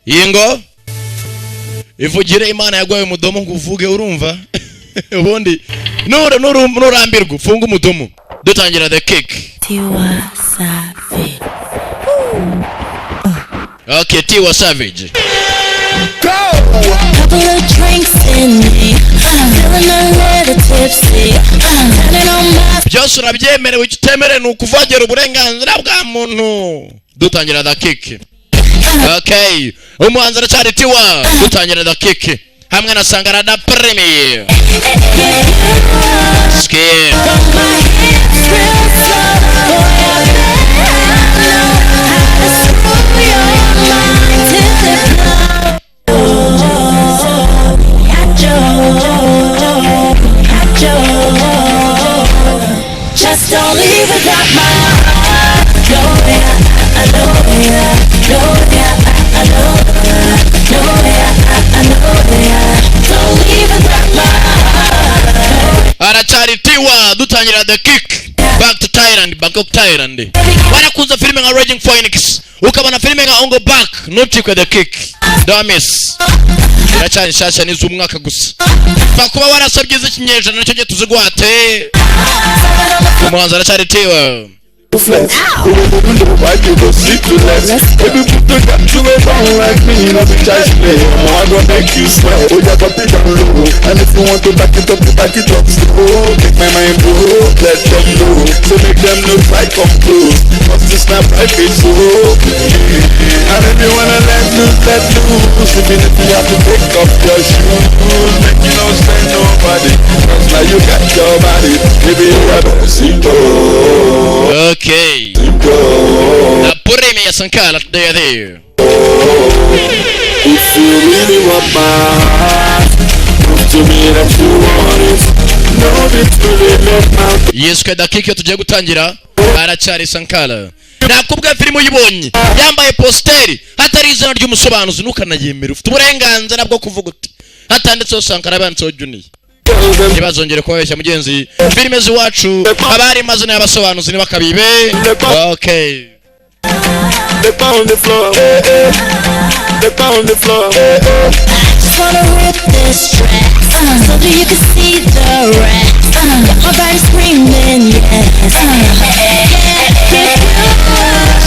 Iyi ngo ivugire. Imana yaguhaye umudomo ngo uvuge, urumva? Ubundi nurambirwa ufunge umudomo. Dutangira The Kick. Tiwa Savage. Okay, Tiwa Savage. Couple of drinks in me, feeling a little tipsy. Turning on my Byose urabyemerewe, icyo utemerewe ni ukuvogera uburenganzira bwa muntu. Dutangira The Kick. Okay, umuhanzi aracyari Tiwa. Dutangira The Kick hamwe na Sankara da Premier Skin. My hips real slow. Boy, I bet I know how to screw your mind till it blows. Got you, got you. Just don't leave without my heart. No, yeah, I know, yeah, no, yeah, I know, no, yeah, I know, yeah. Don't leave without my heart. Aracyari Tiwa. Dutangira The Kick, back to Thailand, Bangkok, Thailand. Warakunze filime nka Raging Phoenix, ukabona filime nka Ong Bak, ntucikwe The Kick. Don't miss, iracyari nshyashya, n'iz'umwaka gusa. Pfa kuba warasabye iz'ikinyejana, nicyo gihe tuziguhate. Umuhanzi aracyari Tiwa. Flex. Why you go see to left? Baby, put the got you a down like me, no be child's play. I'm gonna make you sweat. Oh, yeah, got it down low. And if you want to back it up, you back it up slow. Make my mind blow, let them know. So make them know try come close. 'Cause this not private, so. And if you wanna let loose, let loose. Even if you have to take off your shoes, make you no send nobody. 'Cause now you got your body. Baby, you are better see go. Okay. Go. La Premier ya Sankara today there. If you really want my heart, prove to me that you want it. No need to really my Yiswe The Kick. Iyo tugiye gutangira aracyari Sankara. Nakubwiye, filime uyibonye yambaye poster hatari izina ry'umusobanuzi, ntukanayemere. Ufite uburenganzira bwo kuvuga uti hatanditseho Sankara, banditseho Junior. Ntibazongere kubabeshya mugenzi, filime z'iwacu haba hari amazina y'abasobanuzi, ntibakabibe. Okay. They on the floor, eh, eh. They on the floor, eh, eh. Just wanna rip this track so that you can see the rest. Got my body screaming, yes. Yeah, give you a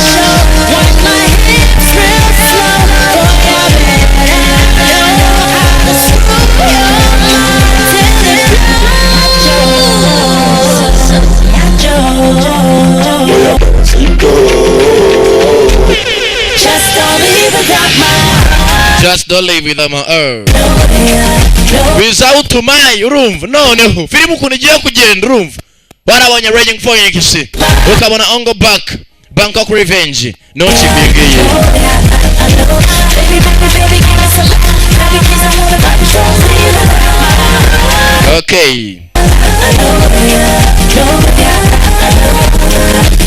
show. Want my hips real slow. Boy, I bet I know how to screw your mind till it blows. Oh, yeah, better see go. Just don't leave without my heart. Just don't leave with them without my. Urumva noneho filime ukuntu igiye kugenda? Urumva warabonye Raging Phoenix, ukabona Ong Bak Bangkok Revenge, ntucike iyi ngiyi. Baby, baby, baby, give me some. Baby, please, I wanna don't leave without my heart. Okay. I know, yeah, no, yeah, I know,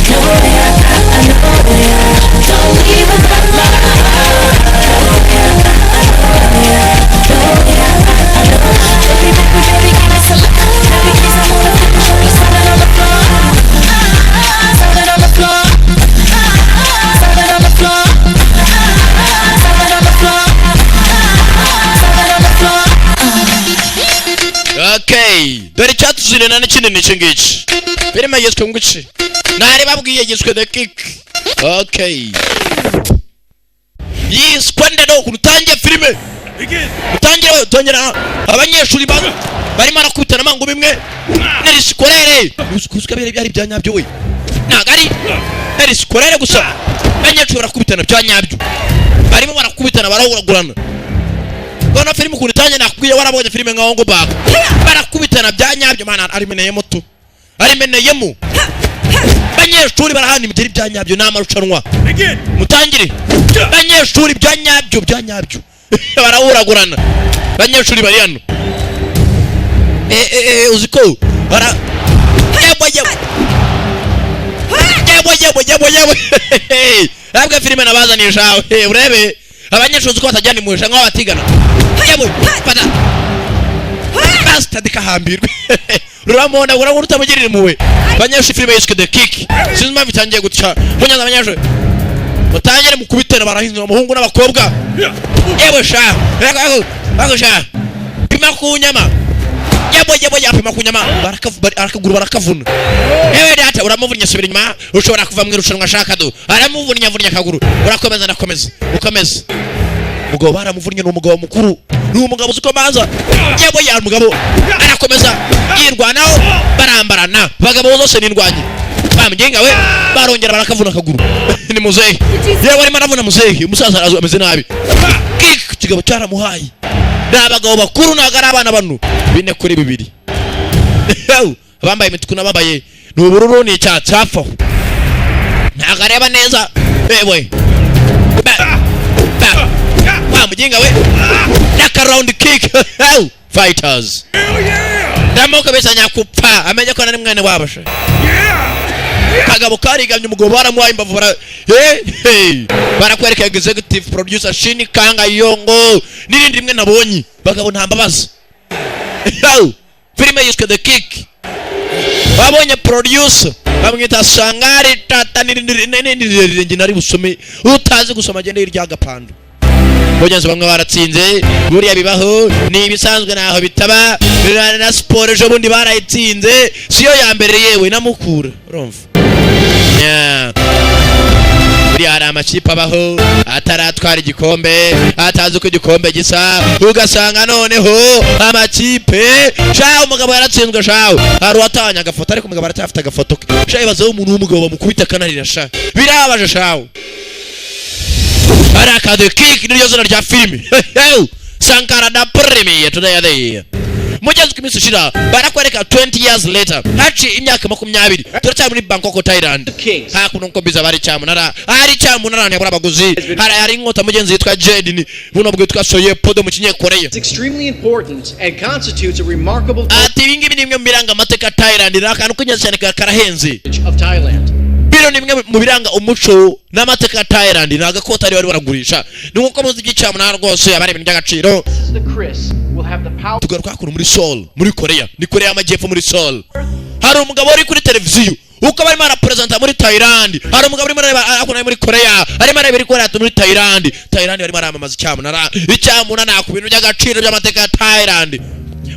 no, yeah, I know, yeah. Don't leave without my heart. Yeah, no, yeah, I know. Baby, baby, baby, give me some. Baby, please, I wanna slide it on the floor. Slide it on the floor. Slide it on the floor. Slide it on the floor. Slide it on the floor. Okay, dore icyatuzirana n'ikindi ni iki ngiki. Filime yiswe ngo iki? Nari babwiye, yiswe The Kick. Okay, yiswe nde? No ukuntu utangiye filime, utangire utangira abanyeshuri barimo arakubitana amangu imwe n'irisikorere uziko byari bya nyabyo we, ntabwo ari n'irisikorere gusa. Abanyeshuri barakubitana bya nyabyo, barimo barakubitana, barahuragurana. Ubona filime ukuntu itangiye? Nakubwiye, warabonye filime nka Ong Bak, barakubitana bya nyabyo mana. Arimeneyemo tu, arimeneyemo. Abanyeshuri barahana imigeri bya nyabyo, ni amarushanwa. Mutangire banyeshuri, bya nyabyo, bya nyabyo, barahuragurana. Abanyeshuri bari hano. Eh, eh, eh, uzi ko bara, yewe yewe yewe yewe yewe yewe! Ntabwo filime nabazaniye shawe. Urebe abanyeshuri, uzi ko batajyana imuhisha nk'aho batigana. Yewe, fata bastard, kahambirwe ruramubona, urabona utamugirira impuhwe. Abanyeshuri, filime yiswe The Kick, sinzi impamvu itangiye gutya. Munyaza abanyeshuri, mutangire mukubitana, barahinzwe umuhungu n'abakobwa. Yewe sha, ako sha, pima ku nyama. Yewe, yewe, yapima ku nyama. Arakaguru barakavuna. Yewe data, uramuvunnye, subira inyuma, ushobora kuva mu irushanwa. Ashaka do aramuvunnye, avunnye akaguru. Urakomeza, ndakomeza, ukomeza. Umugabo baramuvunnye, ni umugabo mukuru, ni umugabo uzi ko manza. Yewe ya, umugabo arakomeza yirwanaho, barambarana. Abagabo zose nindwanye bamugenga we, barongera barakavuna akaguru. Ni muzehe, yewe, arimo aravuna muzehe. Umusaza araza ameze nabi. Kick, ikigabo cyaramuhaye. Ni abagabo bakuru, ntabwo ari abana bano. 4-2. Abambaye imituku n'abambaye ni ubururu, ni icyatsi hafi aho. Ntabwo areba neza. Yewe, ba ba wa muginga we, n'aka round kick. Fighters, ndamukubisa nyakupfa, amenye ko nari mwene wabo she. Kagabo karigamye, umugabo baramuhaye imbavu bara hey, hey. Barakwereka executive producer Shini Kanga Yongo n'irindi rimwe nabonye. Bagabo nta mbabazi. Yo, filime yiswe The Kick. Babonye producer bamwita Sangari Tata n'irindi n'irindi rirenge nari busome. Utazi gusoma agende hirya agapando. Mugenzi, bamwe baratsinze, buriya bibaho, ni ibisanzwe, ntaho bitaba. Birana na siporo, ejo bundi barayitsinze, siyo ya mbere yewe namukura. Urumva? Yeah. Buriya hari amakipe abaho ataratwara igikombe, atazi uko igikombe gisa, ugasanga noneho amakipe shaho umugabo yaratsinzwe, shaho hari uwatanye agafoto, ariko umugabo aracyafite agafoto ke. Shaho ibazeho umuntu w'umugabo bamukubita akanarira, sha birababaje. Shaho hari aka The Kick, niryo zina rya filime. Sankara da Premier today. Mugeze uko iminsi ishira, barakwereka 20 years later, haciye imyaka 20, turacyari muri Bangkok, Thailand. Hakuno nko biza bari cyamunara, hari cyamunara, ntiyabura abaguzi. Hari inkota mugenzi yitwa Jade, buno bwitwa Soye Podo mu Kinyekoreya. It's extremely important and constitutes a remarkable Ati ibi ngibi ni bimwe mu biranga amateka ya Thailand, ni akantu k'ingenzi cyane, karahenze. of Thailand. Bino ni bimwe mu biranga umuco n'amateka ya Thailand, ni agakota bari baragurisha, ni nkuko muzi iby'icyamunara rwose aba ari ibintu by'agaciro. The Chris will have the power Tugaruka hakuno muri Seoul, muri Korea, ni Korea y'Amajyepfo, muri Seoul hari umugabo uri kuri televiziyo uko barimo araperezanta muri Thailand. Hari umugabo urimo areba hakuno ari muri Korea, arimo areba iri kubera muri Thailand. Thailand barimo aramamaza icyamunara, icyamunara ku bintu by'agaciro by'amateka ya Thailand.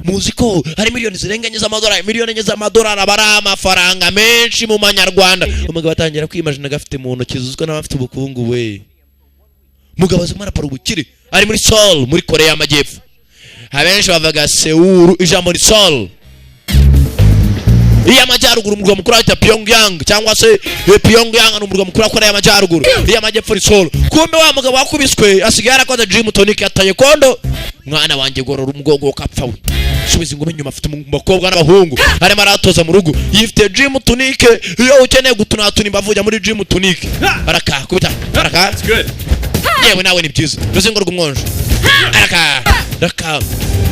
Muzi ko hari miliyoni zirenga enye z'amadolari, miliyoni 4 z'amadolari aba ari amafaranga menshi mu manyarwanda. Umugabo atangira kwimajina agafite mu ntoki, zuzwa n'abafite ubukungu. We, mugabo azimo arapara ubukire, ari muri Seoul, muri Korea y'Amajyepfo. Abenshi bavuga Seoul, ijambo ni Seoul. Iy'amajyaruguru umurwa mukuru wahita Pyongyang, cyangwa se Pyongyang ni umurwa mukuru wa Korea y'Amajyaruguru, iy'amajyepfo ni Seoul. Kumbe wa mugabo wakubiswe asigaye yarakoze gym tonic ya taekwondo. Mwana wanjye, gorora umugongo ukapfa we, subiza ingumi inyuma. Afite abakobwa n'abahungu arimo aratoza mu rugo, yifite gym tonic. Iyo ukeneye gutunatuna imbavu ujya muri gym tonic. Araka kubita, araka. It's good. Yewe nawe, ni byiza. Ruzingo rw'umwonjo, araka araka.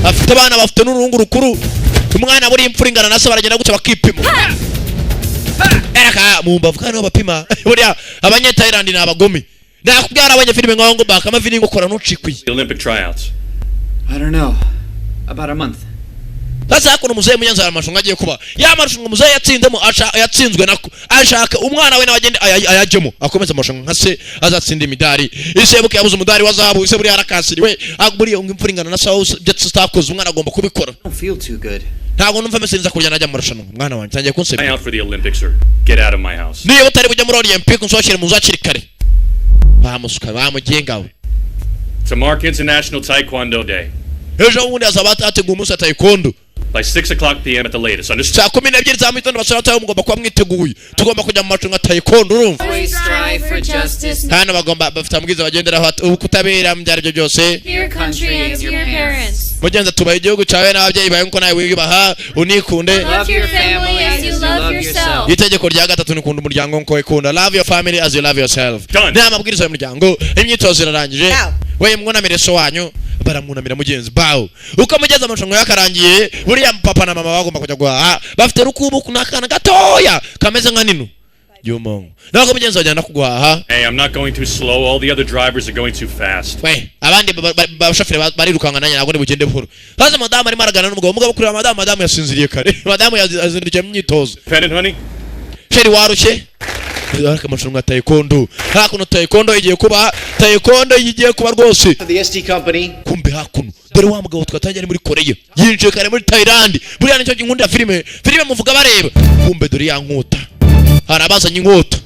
Afite abana bafite n'urungu rukuru, umwana buri imfura ingana na se, baragenda gutya bakipima, araka mu mbavu kandi niho bapima. Buriya Abanyetayilandi ni abagome, nakubwira. Abonye filime nkaho ngo bakama filime ukora ntucikwiye. The Olympic tryouts. I don't know. About a month. Sasa hakuno muzehe munyanza hari amarushanwa agiye kuba, ya marushanwa muzehe yatsinzemo, yatsinzwe nako, ashaka umwana we nawe agende ayajyemo, akomeze amarushanwa nka se, azatsinda imidari. Isebuke yabuze umudari wa zahabu, ise buriya yarakasiriwe. Buriya ngo imfura ingana na sawa, ibyo tutakoze umwana agomba kubikora. I don't feel too good. Ntabwo numva meze neza kurya najya mu marushanwa. Mwana wanjye tangiye kunsebya. Try out for the Olympics or get out of my house. Niba utari bujya muri Olympic, unsohokere mu nzu hakiri kare. Bamusuka bamugenga we. To mark International Taekwondo Day. Ejo bundi hazaba hateguwe umunsi wa taekwondo. By 6 o'clock p.m. at the latest. Understood? Saa 12 za mu gitondo, basore batawe, mugomba kuba mwiteguye, tugomba kujya mu marushanwa ya taekwondo, urumva? We strive for justice, Hano bagomba bafite amabwiriza bagenderaho, ati ubu kutabera mu byo ari byo byose. your country and your parents. Mugenzi, tubaha igihugu cyawe n'ababyeyi bawe nkuko nawe wiyubaha, unikunde. Love your family as you love yourself. Itegeko rya gatatu ni ukunda umuryango nkuko wikunda, love your family as you love yourself. Done. Ni amabwiriza y'umuryango. Imyitozo irarangije. We, mwunamire so wanyu. Baramwunamira mugenzi bawo. Uko mugeze amarushanwa yakarangiye, buriya papa na mama bagomba kujya guhaha, bafite rukubuku n'akana gatoya kameze nka nino y'umungu, ntabwo mugenzi bajyana kuguhaha. Hey, I'm not going too slow. All the other drivers are going too fast. We, abandi bashoferi barirukanka, nanjye ntabwo bugende buhoro. Sasa madamu arimo araganira n'umugabo, umugabo kureba madamu, madamu yasinziriye kare, madamu yazindukiye mu myitozo. Pennant, honey? Chérie, warushye? Ariko amarushanwa ya taekwondo hakuno, taekwondo igiye kuba. Taekwondo igiye kuba rwose. The SD company. Kumbe hakuno dore wa mugabo twatangiye ari muri Koreya, yinjiye kare muri Thailand. Buriya nicyo nkundira filime. Filime muvuga bareba. Kumbe dore ya nkota, hari abazanye inkota,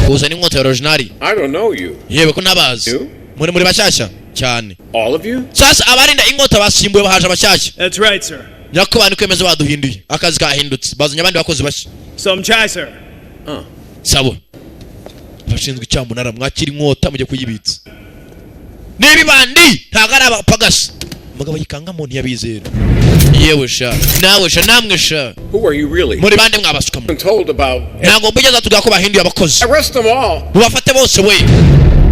kuzana inkota ya original. I don't know you. Yewe, ko ntabazi. You? Muri bashyashya cyane. All of you? Sasa abarinda inkota basimbuye, bahaje abashyashya. That's right, sir. Nyakubahwa, niko kwemeza, baduhinduye, akazi kahindutse, bazanye abandi bakozi bashya. Some chai, sir. Sawa, abashinzwe icyamunara, mwakira inkota mujye kuyibitsa. Niba ibandi ntabwo ari abapagasi. Umugabo yikangamo, ntiyabizera. Yewe sha, nawe sha, namwe sha. Who are you really? Muri bande mwabasukamo? I'm told about. Ntabwo mbugeza tuvuga ko bahinduye abakozi. Arrest them all. Mubafate bose we.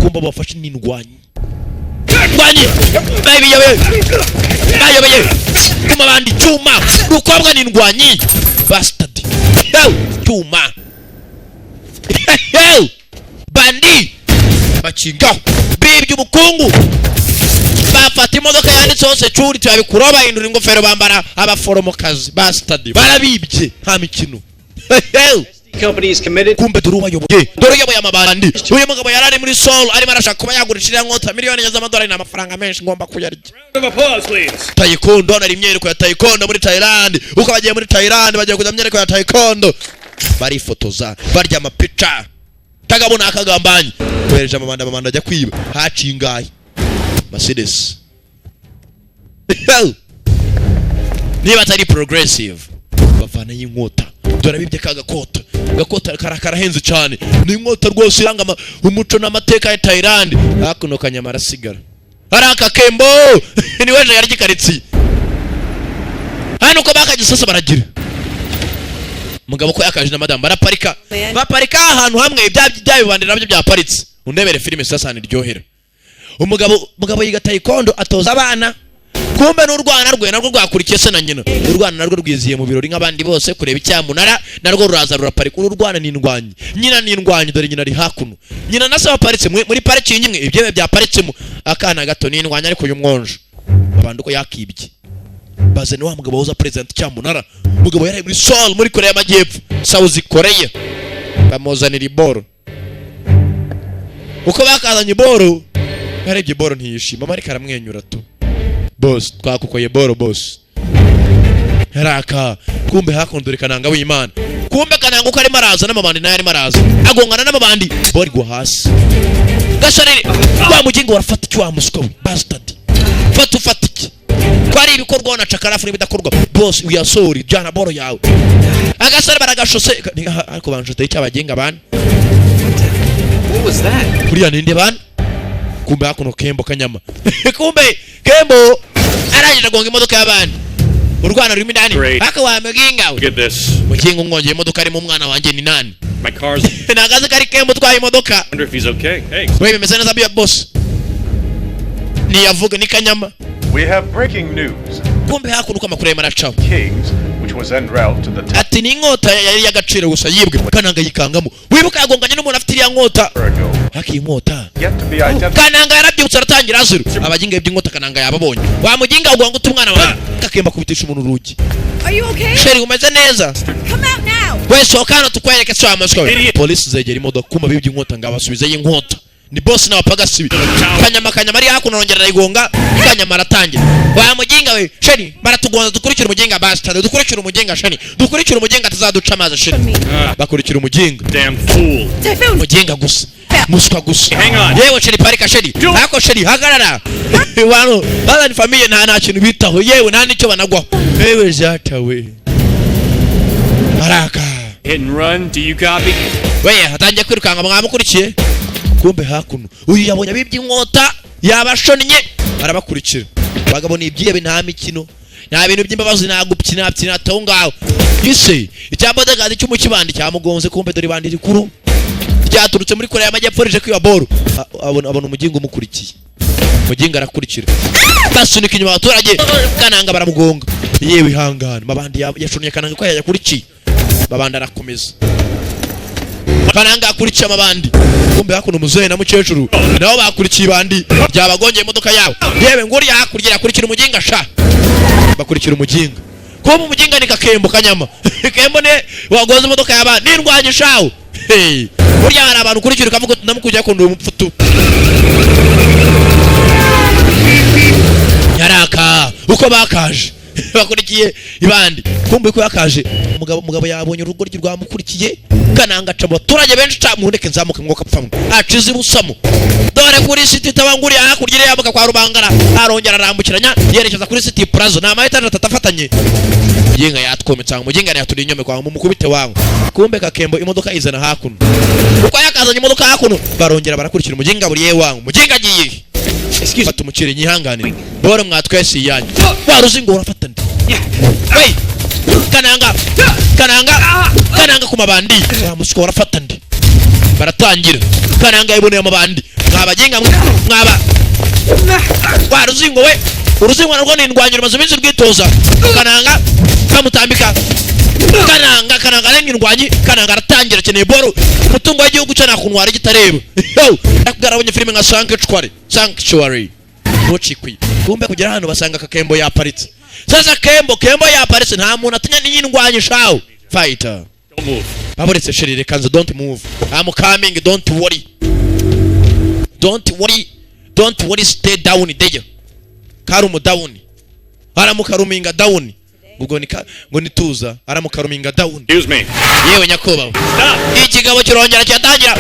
Kumba bafashe n'indwanyi, ndwanyi bayobeye, bayobeye kuma abandi cyuma. Rukobwa ni indwanyi, bastard. Hew, cyuma. Hew, bandi bakingaho bibye ubukungu, bafata imodoka yanditseho security, babikuraho, bahindura ingofero, bambara abaforomokazi. Bastard, barabibye, nta mikino. Hew. Company is committed. Kumbe dore ubayoboye, dore uyoboye amabandi. Uyu mugabo yari ari muri Seoul, arimo arashaka kuba yagurisha iriya nkota. Miliyoni 4 z'amadolari ni amafaranga menshi, ngomba kuyarya. Round of applause, please. Taekwondo, hano hari imyereko ya taekwondo muri Thailand. Uko bagiye muri Thailand, bagiye kujya mu myereko ya taekwondo, barifotoza, barya amapica. Kagabo ni akagambanyi, kohereje amabandi, amabandi ajya kwiba. Haciye ingahe Mercedes niba atari progressive? Bavanayo inkota. Dore abibye ka gakota. Gakota karahenze cyane, ni inkota rwose iranga umuco n'amateka ya Thailand. Hakuno kanyama arasigara ari aka kembo, ni weje yari gikaritsiye hano. Uko bakagisasa baragira mugabo ko yakaje na madamu, baraparika, baparika ahantu hamwe. Bya bibandi nabyo byaparitse. Undebere filime sasa iryohera. Umugabo yiga taekwondo, atoza abana. Kumbe n'urwana rwe narwo rwakurikiye se na nyina. Urwana narwo rwiziye mu birori nk'abandi bose kureba icyamunara, narwo ruraza ruraparika. Uru rwana ni indwanyi, nyina ni indwanyi. Dore nyina ari hakuno, nyina na se baparitse muri parikingi imwe, ibyebe byaparitsemo. Akana gato ni indwanyi, ariko uyu mwonjo abantu uko yakibye. Bazana wa mugabo wahoze perezida cyamunara. Umugabo yari muri Seoul, muri Korea y'Amajyepfo, South Korea. Bamuzanira iboro. Uko bakazanye iboro, yarebye iboro ntiyishima, ariko aramwenyura tu: "Boss, twakukoye boro, boss." Yaraka. Kumbe hakuno dore Kananga w'Imana. Kumbe Kananga uko arimo araza n'amabandi, nayo arimo araza, agongana n'amabandi, bori igwa hasi. Gasore wa mugingo, warafata icyo wa muswa we, bastard. Fata, ufata iki ko ari ibikorwa na cakarafu n'ibidakorwa? Boss, we are sorry, jana boro yawe. Agasore baragashose, ariko banshoteye icyabagenga bana. What was that? Kuriya ninde bana? Kumbe hakuno kembo kanyama. Kumbe kembo arangije agonga imodoka y'abandi, urwana rurimo indani. Great. Aka wa muginga we. Look at this. Muginga umwongeye imodoka arimo umwana wanjye ni nani? My car's. Nagaze kari kembo utwaye imodoka. Wonder if he's okay. Hey. We, bimeze neza biya boss? Niyavuga ni kanyama. We have breaking news. Kumbe hakuno uko amakuru arimo aracaho. Kings, which was en route to the Ati ni inkota yari y'agaciro gusa yibwe. Kananga yikangamo, wibuka yagonganye n'umuntu afite iriya nkota. ago. Haki inkota. Yet to be identified. Kananga yarabyutse, aratangira azira abaginga by'inkota. Kananga yababonye: "Wa muginga, ugwanga uta umwana wawe." Kakemba kubitisha umuntu urugi. Are you okay? Chérie, umeze neza? Come out now! We, sohoka hano tukwereke se wa muswa we. Polisi zegera imodoka, kuma bibye inkota ngo abasubizeyo inkota. Ni boss n'abapagasi. Kanyama, kanyama ari hakuno, arongera arayigonga. Kanyama aratangira: "Wa muginga we, chérie, baratugonza. Dukurikira umuginga, bastard, dukurikira umuginga, chérie, dukurikira umuginga, tuzaduca amazi, chérie." Bakurikira umuginga. Damn fool. Typhoon! Umuginga gusa, muswa gusa. Hang on. Yewe chérie, parika chérie. Ariko chérie, hagarara. Wano bazana famille, nta kintu bitaho, yewe nta n'icyo banagwaho. Yewe jatawe araka. Hit and run. Do you copy? We, atangiye kwirukanka, mwamukurikiye. Kumbe hakuno uyu yabonye abibye inkota, yabashonnye, arabakurikira. Abagabo ni ibyihebe, nta mikino, nta bintu by'imbabazi, nta gupyina pyina aho ngaho. Ise icya bodyguard cy'umukibandi cyamugonze. Kumbe dore ibandi rikuru ryaturutse muri Korea y'Amajyepfo rije kwiba boro. Abona umugingo umukurikiye. Umugingo arakurikira, basunika inyuma abaturage. Kananga baramugonga. Yewe, ihangane. Mabandi yashonnye Kananga ko yayakurikiye. Mabandi arakomeza, Kananga akurikiye amabandi. Kumbe hakuno umuzehe na mukecuru nabo bakurikiye ibandi ryabagongeye imodoka yabo. Yewe, nguriya hakurya yakurikira umuginga sha. Bakurikira umuginga. Kumbe umuginga ni kakembo kanyama. Kembo ne wagonze imodoka y'abandi, nindwanye shawo. Hey, burya hari abantu ukurikira ukavuga uti ndamukujya akunda uyu mupfutu. Yaraka uko bakaje bakurikiye ibandi, kumbe ko yakaje umugabo yabonye urugo rwe rwamukurikiye. Kananga aca mu baturage benshi, ca mundeke nzamuke mwuka pfamwe, acize ibusamo. Dore kuri City Tabanguriye hakurya iriya yambuka kwa Rubangara, arongera arambukiranya yerekeza kuri City Plaza. Ni ama etaje atatu afatanye. Muginga yatwometse aho, muginga yaturi inyome kwa mumukubite wangu. Kumbe Kakembo imodoka izana hakuno, uko yakazanye imodoka hakuno barongera barakurikira umuginga buriye wangu. Muginga agiye fata umukire, nyihanganire bore mwatwese iyanyu wa ruzingo urafata ndi we. Kananga, Kananga, Kananga ku mabandi wa musiko urafata ndi. Baratangira, Kananga yiboneye amabandi. Mwabaginga mwe, mwaba wa ruzingo we, uruzingo narwo ni indwanyi rumaze iminsi rwitoza. Kananga bamutambika, Kananga, Kananga arenga indwanyi. Kananga aratangira, akeneye boro, umutungo w'igihugu cyo nakunwara igitareba. Yo, ndakubwira, abonye filime nka Sanctuary, Sanctuary ntucikwiye. Kumbe kugera hano basanga Kakembo yaparitse. Sasa Kembo, Kembo yaparitse, nta muntu atinya n'indwanyi shawo fighter. Don't move. Baburetse chérie, reka nze. Don't move, I'm coming, don't worry, don't worry, don't worry, stay down there. Karumu down, aramukaruminga down, ubwo ni ngo nituza, aramukaruminga down. Excuse me. Yewe nyakubahwa. Stop. Ikigabo kirongera kiratangira,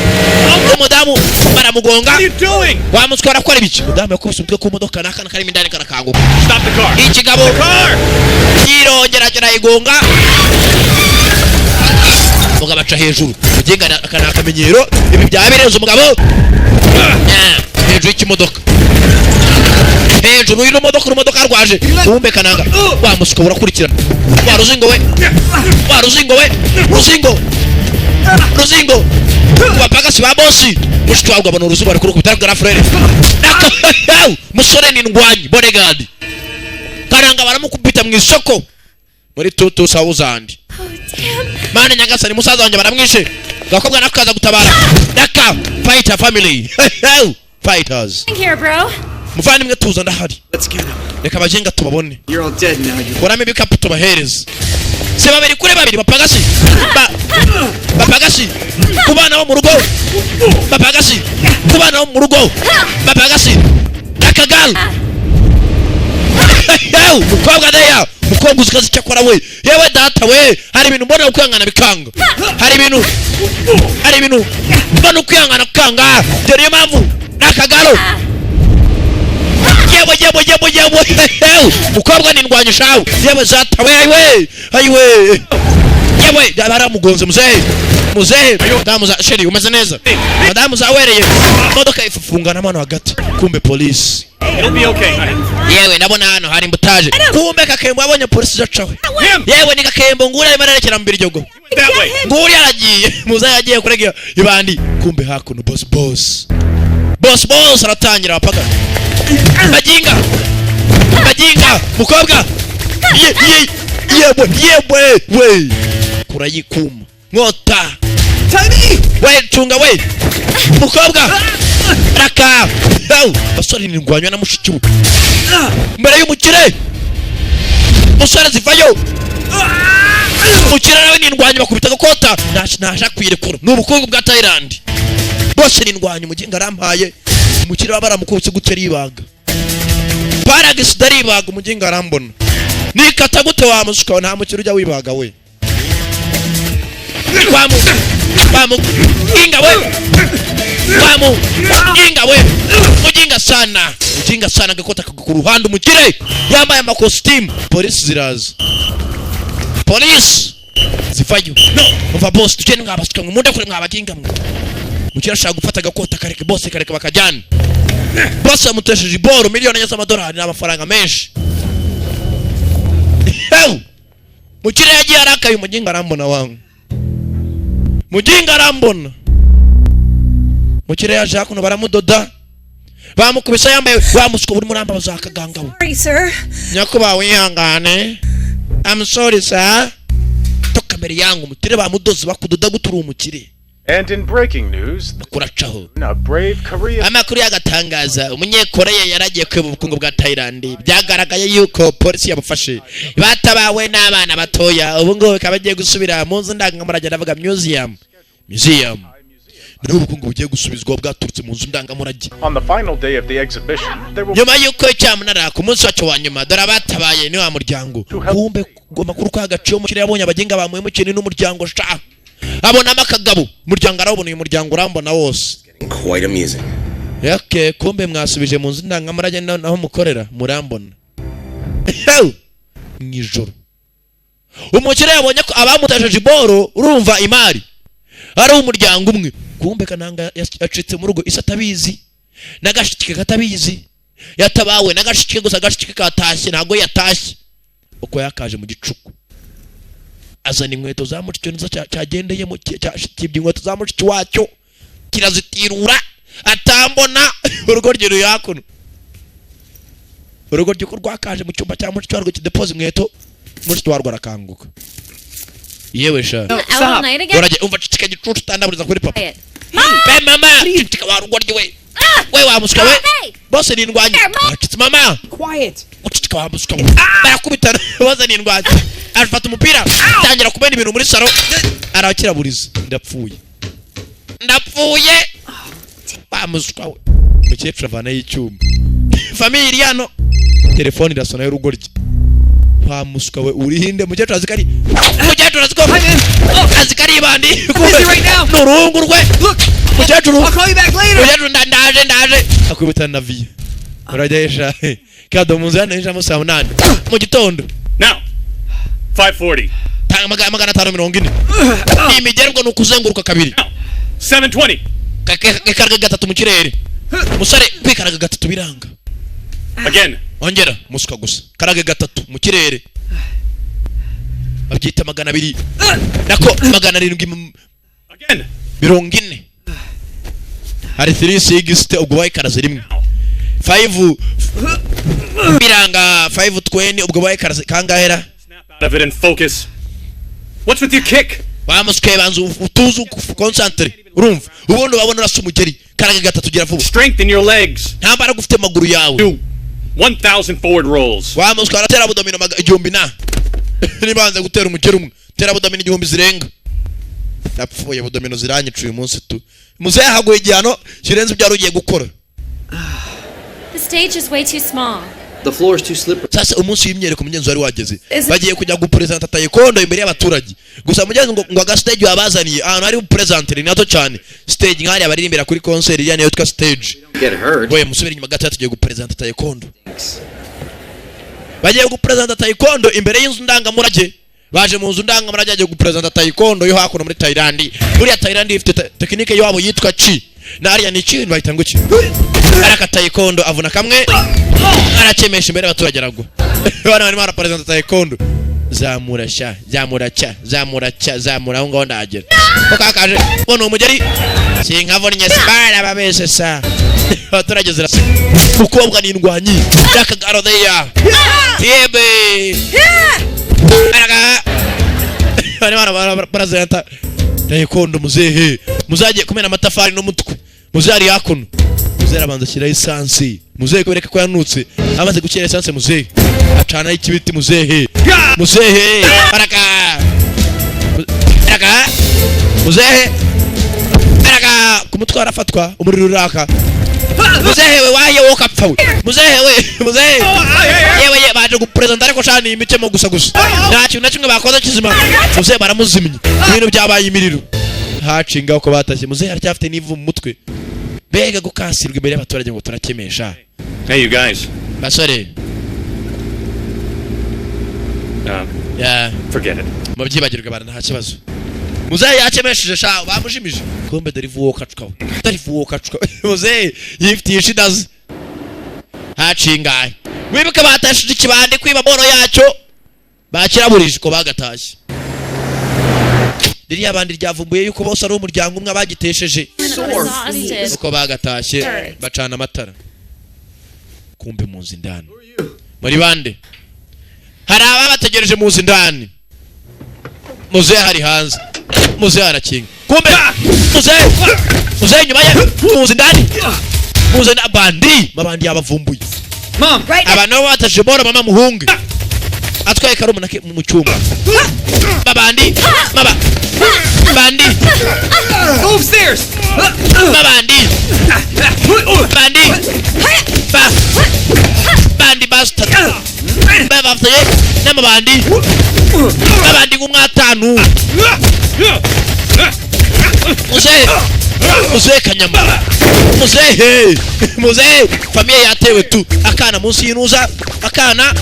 umudamu baramugonga. What are you doing? Wa muswa arakora ibiki? Umudamu yakubise umutwe ku modoka n'akana karimo indani karakanguka. Stop the car. Ikigabo Car! kirongera kirayigonga, umugabo aca hejuru. Mugenga aka ni akamenyero, ibi byaba birenze umugabo. Hejuru y'ikimodoka, hejuru y'imodoka, urumodoka rwaje. Kumbe Kananga wa musuko urakurikirana wa ruzingo we, wa ruzingo we, ruzingo, ruzingo bapagasi ba bosi. Mushiki wawe abona uruzingo ari kurukubita rwa frere. Musore ni ndwanyi, bodyguard. Kananga baramukubita mu isoko muri 2000. Oh, damn. Mana nyagasani, musaza wanjye baramwishe. Gakobwa nako kaza gutabara daka. Fighter family, fighters. Here, bro. Muvandimwe, tuza, ndahari. Let's get him. Reka abagenga tubabone. You're all dead now, you. Kuramo ibikapu tubahereze. Se babiri kuri babiri, bapagasi bapagasi ku bana bo mu rugo, bapagasi ku bana bo mu rugo, bapagasi akagaru. Mukobwa deya, mukobwa uzi kazi icyo akora we. Yewe data we, hari ibintu mbona ukwihangana bikanga, hari ibintu mbona ukwihangana kukanga. Dore niyo mpamvu n'akagaro. Yewe, yewe, yewe, yewe, mukobwa ni ndwanya shawe. Yewe zata we, ayiwe, ayiwe, yewe, baramugonze. Muzehe, muzehe, madamu za chérie, umeze neza? Madamu zawereye imodoka ifungana hano hagati. Kumbe polisi. It'll be okay. Yewe, ndabona hano hari imbutaje. Kumbe Kakembo abonye polisi izacaho. Him! Yewe, ni Kakembo nguri arimo arerekera mu Biryogo. That way. Nguri aragiye, muzehe yagiye kurega ibandi. Kumbe hakuno boss, boss, boss, boss aratangira abapaga bajinga, bajinga. Mukobwa ye ye, yewe, yewe we, kurayikuma nkota we, cunga we mukobwa raka. Yaw, basore nindwanywa na mushiki we mbere y'umukire. Musore zivayo, umukire nawe nindwanya, bakubita agakota ntasha kwirekura. Ni ubukungu bwa Thailand bose nindwanya. Umuginga arampaye, umukire baba baramukubise gutya aribaga, paragisida aribaga. Umuginga arambona nikata gute wa musuka? Nta mukire ujya wibaga we. Wamu wamu ginga we, wamu ginga we, mujinga sana, mujinga sana. Agakota ku ruhande, umukire yambaye amakositimu. Polisi ziraza, polisi zivayo. No umva boss, tugende mwabasuka mwe, munde kure mwabaginga mwe. Mukire ashaka gufata agakota, kareke boss, kareke bakajyana. Boss yamutesheje iboro 4 miliyoni z'amadolari, ni amafaranga menshi. Hew! Mukire yagiye arakaye. Umuginga arambona wangu, muginga arambona. Mukire yaje hakuno, baramudoda, bamukubise yambaye wa musuko buri muramba bazakaganga we. Sorry, sir. Nyakubahwa, wihangane, I'm sorry sir. Toka mbere yangu. Mukire bamudoze, bakudoda gute uri umukire? And in breaking news, Kuracaho. a brave Korean Amakuru y'agatangaza, Umunyekoreya yaragiye kwiba ubukungu bwa Thailand, byagaragaye yuko polisi yamufashe, batabawe n'abana batoya. Ubu ngubu bikaba bagiye gusubira mu nzu ndangamurage, ndavuga museum. Museum niho ubukungu bugiye gusubizwa bwaturutse mu nzu ndangamurage. On the final day of the exhibition, there will Nyuma y'uko cyamunara ku munsi wacyo wa nyuma, dore abatabaye ni wa muryango. Kumbe ngo amakuru ko hagaciye umukiriya yabonye abagenga bamuhemukiye n'umuryango sha, abonamo akagabo. Umuryango arawubona, uyu muryango urambona wose. Quite amusing. Yake kumbe mwasubije mu nzu ndangamurage naho mukorera murambona. Mu ijoro umukire yabonye ko abamutesheje iboro, urumva imari ari umuryango umwe. Kumbe Kananga yacitse mu rugo, isi atabizi n'agashiki ke katabizi. Yatabawe n'agashiki ke gusa, agashiki ke katashye ntabwo yatashye. Uko yakaje mu gicuku azana inkweto za mushiki we, nizo cyagendeyemo, cyibye inkweto za mushiki wacyo kirazitirura atambona. Urugo rye ruri hakuno, urugo rye uko rwakaje mu cyumba cya mushiki warwo kidepoza inkweto. Mushiki warwo arakanguka, yewe sha. Out all night again? Urajya umva, cicika gicucu, utandaburiza kuri papa. Quiet. Be mama, cicika wa rugo rye we, we wa muswa we, bose ni indwanyi. Acitse mama. Quiet. Ucicika wa muswa we, barakubitana, bose ni indwanyi. Afata umupira atangira kumena ibintu muri salo, arakiraburiza. Ndapfuye, ndapfuye, wa muswa we. Umukecuru avanayo icyuma, famille iri hano. Telefone irasona y'urugo rye. Wa muswa we, urihinde. Umukecuru azi ko ari, umukecuru azi ko ari ibandi. Busy right now. Ni uruhungu rwe. Look. Mukecuru. I'll call you back later. Mukecuru, ndaje, ndaje. Akubitana na viye urajya yesha kado mu nzu hano yinjiramo saa 8 mu gitondo. Now, 540. Tanga 540. Imigerwa ni ukuzenguruka kabiri. 720. Ikaraga gatatu mu kirere, umusore kwikaraga gatatu biranga. Again. Ongera musuka gusa, karaga gatatu mu kirere babyita 200, nako 700 Again. 40. Hari 360, ubwo bayikaraze rimwe. 5 biranga, 520, ubwo bayikaraze kangahera? Out of it and focus. What's with your kick? Bamusukaye, banza utuze, concentre, urumva ubundi wabona urasa umugeri. Karaga gatatu, gira vuba. Strength in your legs. Nta mbaraga ufite mu maguru yawe. Do 1,000 forward rolls. Wamuswa aratera abdomino 1000 na nibanze gutera umugeri umwe, tera abdomino 1000 zirenga. Napfuye, abdomino ziranyica uyu munsi tu. Muzehe haguye igihano kirenze ibyo wari ugiye gukora. The stage is way too small. The floor is too slippery. Sasa umunsi w'imyereko mugenzi wari wageze, bagiye kujya gupresenta taekwondo imbere y'abaturage. Gusa mugenzi ngo aga stage wabazaniye ahantu hari bupresentere ni hato cyane. Stage nk'ahariya baririmbira kuri concert, iriya niyo yitwa stage. Get hurt. We musubire inyuma gato, tugiye gupresenta taekwondo. Bagiye gupresenta taekwondo imbere y'inzu ndangamurage. Baje mu nzu ndangamurage, bagiye gupresenta taekwondo yo hakuno muri Thailand. Buriya Thailand ifite tekinike yabo yitwa chi, na hariya ni chi bahita ngo chi. Araka taekwondo avuna kamwe, arakemesha imbere y'abaturage, aragwa. Bana barimo barapresenta taekwondo. Zamura sha, zamura cya, zamura cya, zamura aho ngaho ndahagera. Ko kakaje ngo umugeri sinkavunnye sibara babeshe sa, abaturage ziraseka. Umukobwa ni indwanyi y'akagarodeya yebe araka barimo barazenta taekwondo. Muzehe muzagiye kumena amatafari n'umutwe. Muzehe ari hakuno, muzehe arabanza ashyiraho esansi. Muzehe kubereka ko yanutse, amaze gushyira esansi muzehe acanaho ikibiti. Muzehe, muzehe araka araka, muzehe araka ku mutwe arafatwa, umuriro uraka. Muzehe we waye, wowe ukapfa we. Muzehe we, muzehe yewe ye, baje gupresenta ariko shani imikemo gusa gusa, nta kintu na kimwe bakoze kizima. Muzehe baramuzimye, ibintu byabaye imiriro hacinga uko batashye. Muzehe aracyafite n'ivu mu mutwe, mbega gukasirwa imbere y'abaturage ngo turakemesha. Hey, you guys. Basore. Yeah. Forget it. Mubyibagirwe bana, nta kibazo. Muzehe yakemesheje sha, bamujimije. Kumbe dore ivu wowe ukacukawe, dore ivu wowe ukacukawe. Muzehe yifitiye ishidazi hacingaye. Wibuke batashije ikibande kwiba boro yacyo, bakiraburije ko bagatashye. Ririya bandi ryavumbuye yuko bose ari umuryango umwe abagitesheje. Exhausted. Uko bagatashye bacana amatara, kumbe mu nzu indani muri bande hari ababategereje mu nzu indani. Muzehe hari hanze, muzehe arakinga. Kumbe muzehe, muzehe inyuma ye mu nzu indani, mu nzu indani bandi mabandi yabavumbuye. Mom. Abantu nabo batashije boro. Mama, muhunge. Atwaye karumuna ke mu cyumba. Babandi, baba bandi. Go upstairs. Babandi, bandi, ba bandi bastard babafite n'amabandi, babandi nk'umwatanu. Muzehe, muzehe kanyama, muzehe, muzehe, famille yatewe tu. Akana munsi y'inuza, akana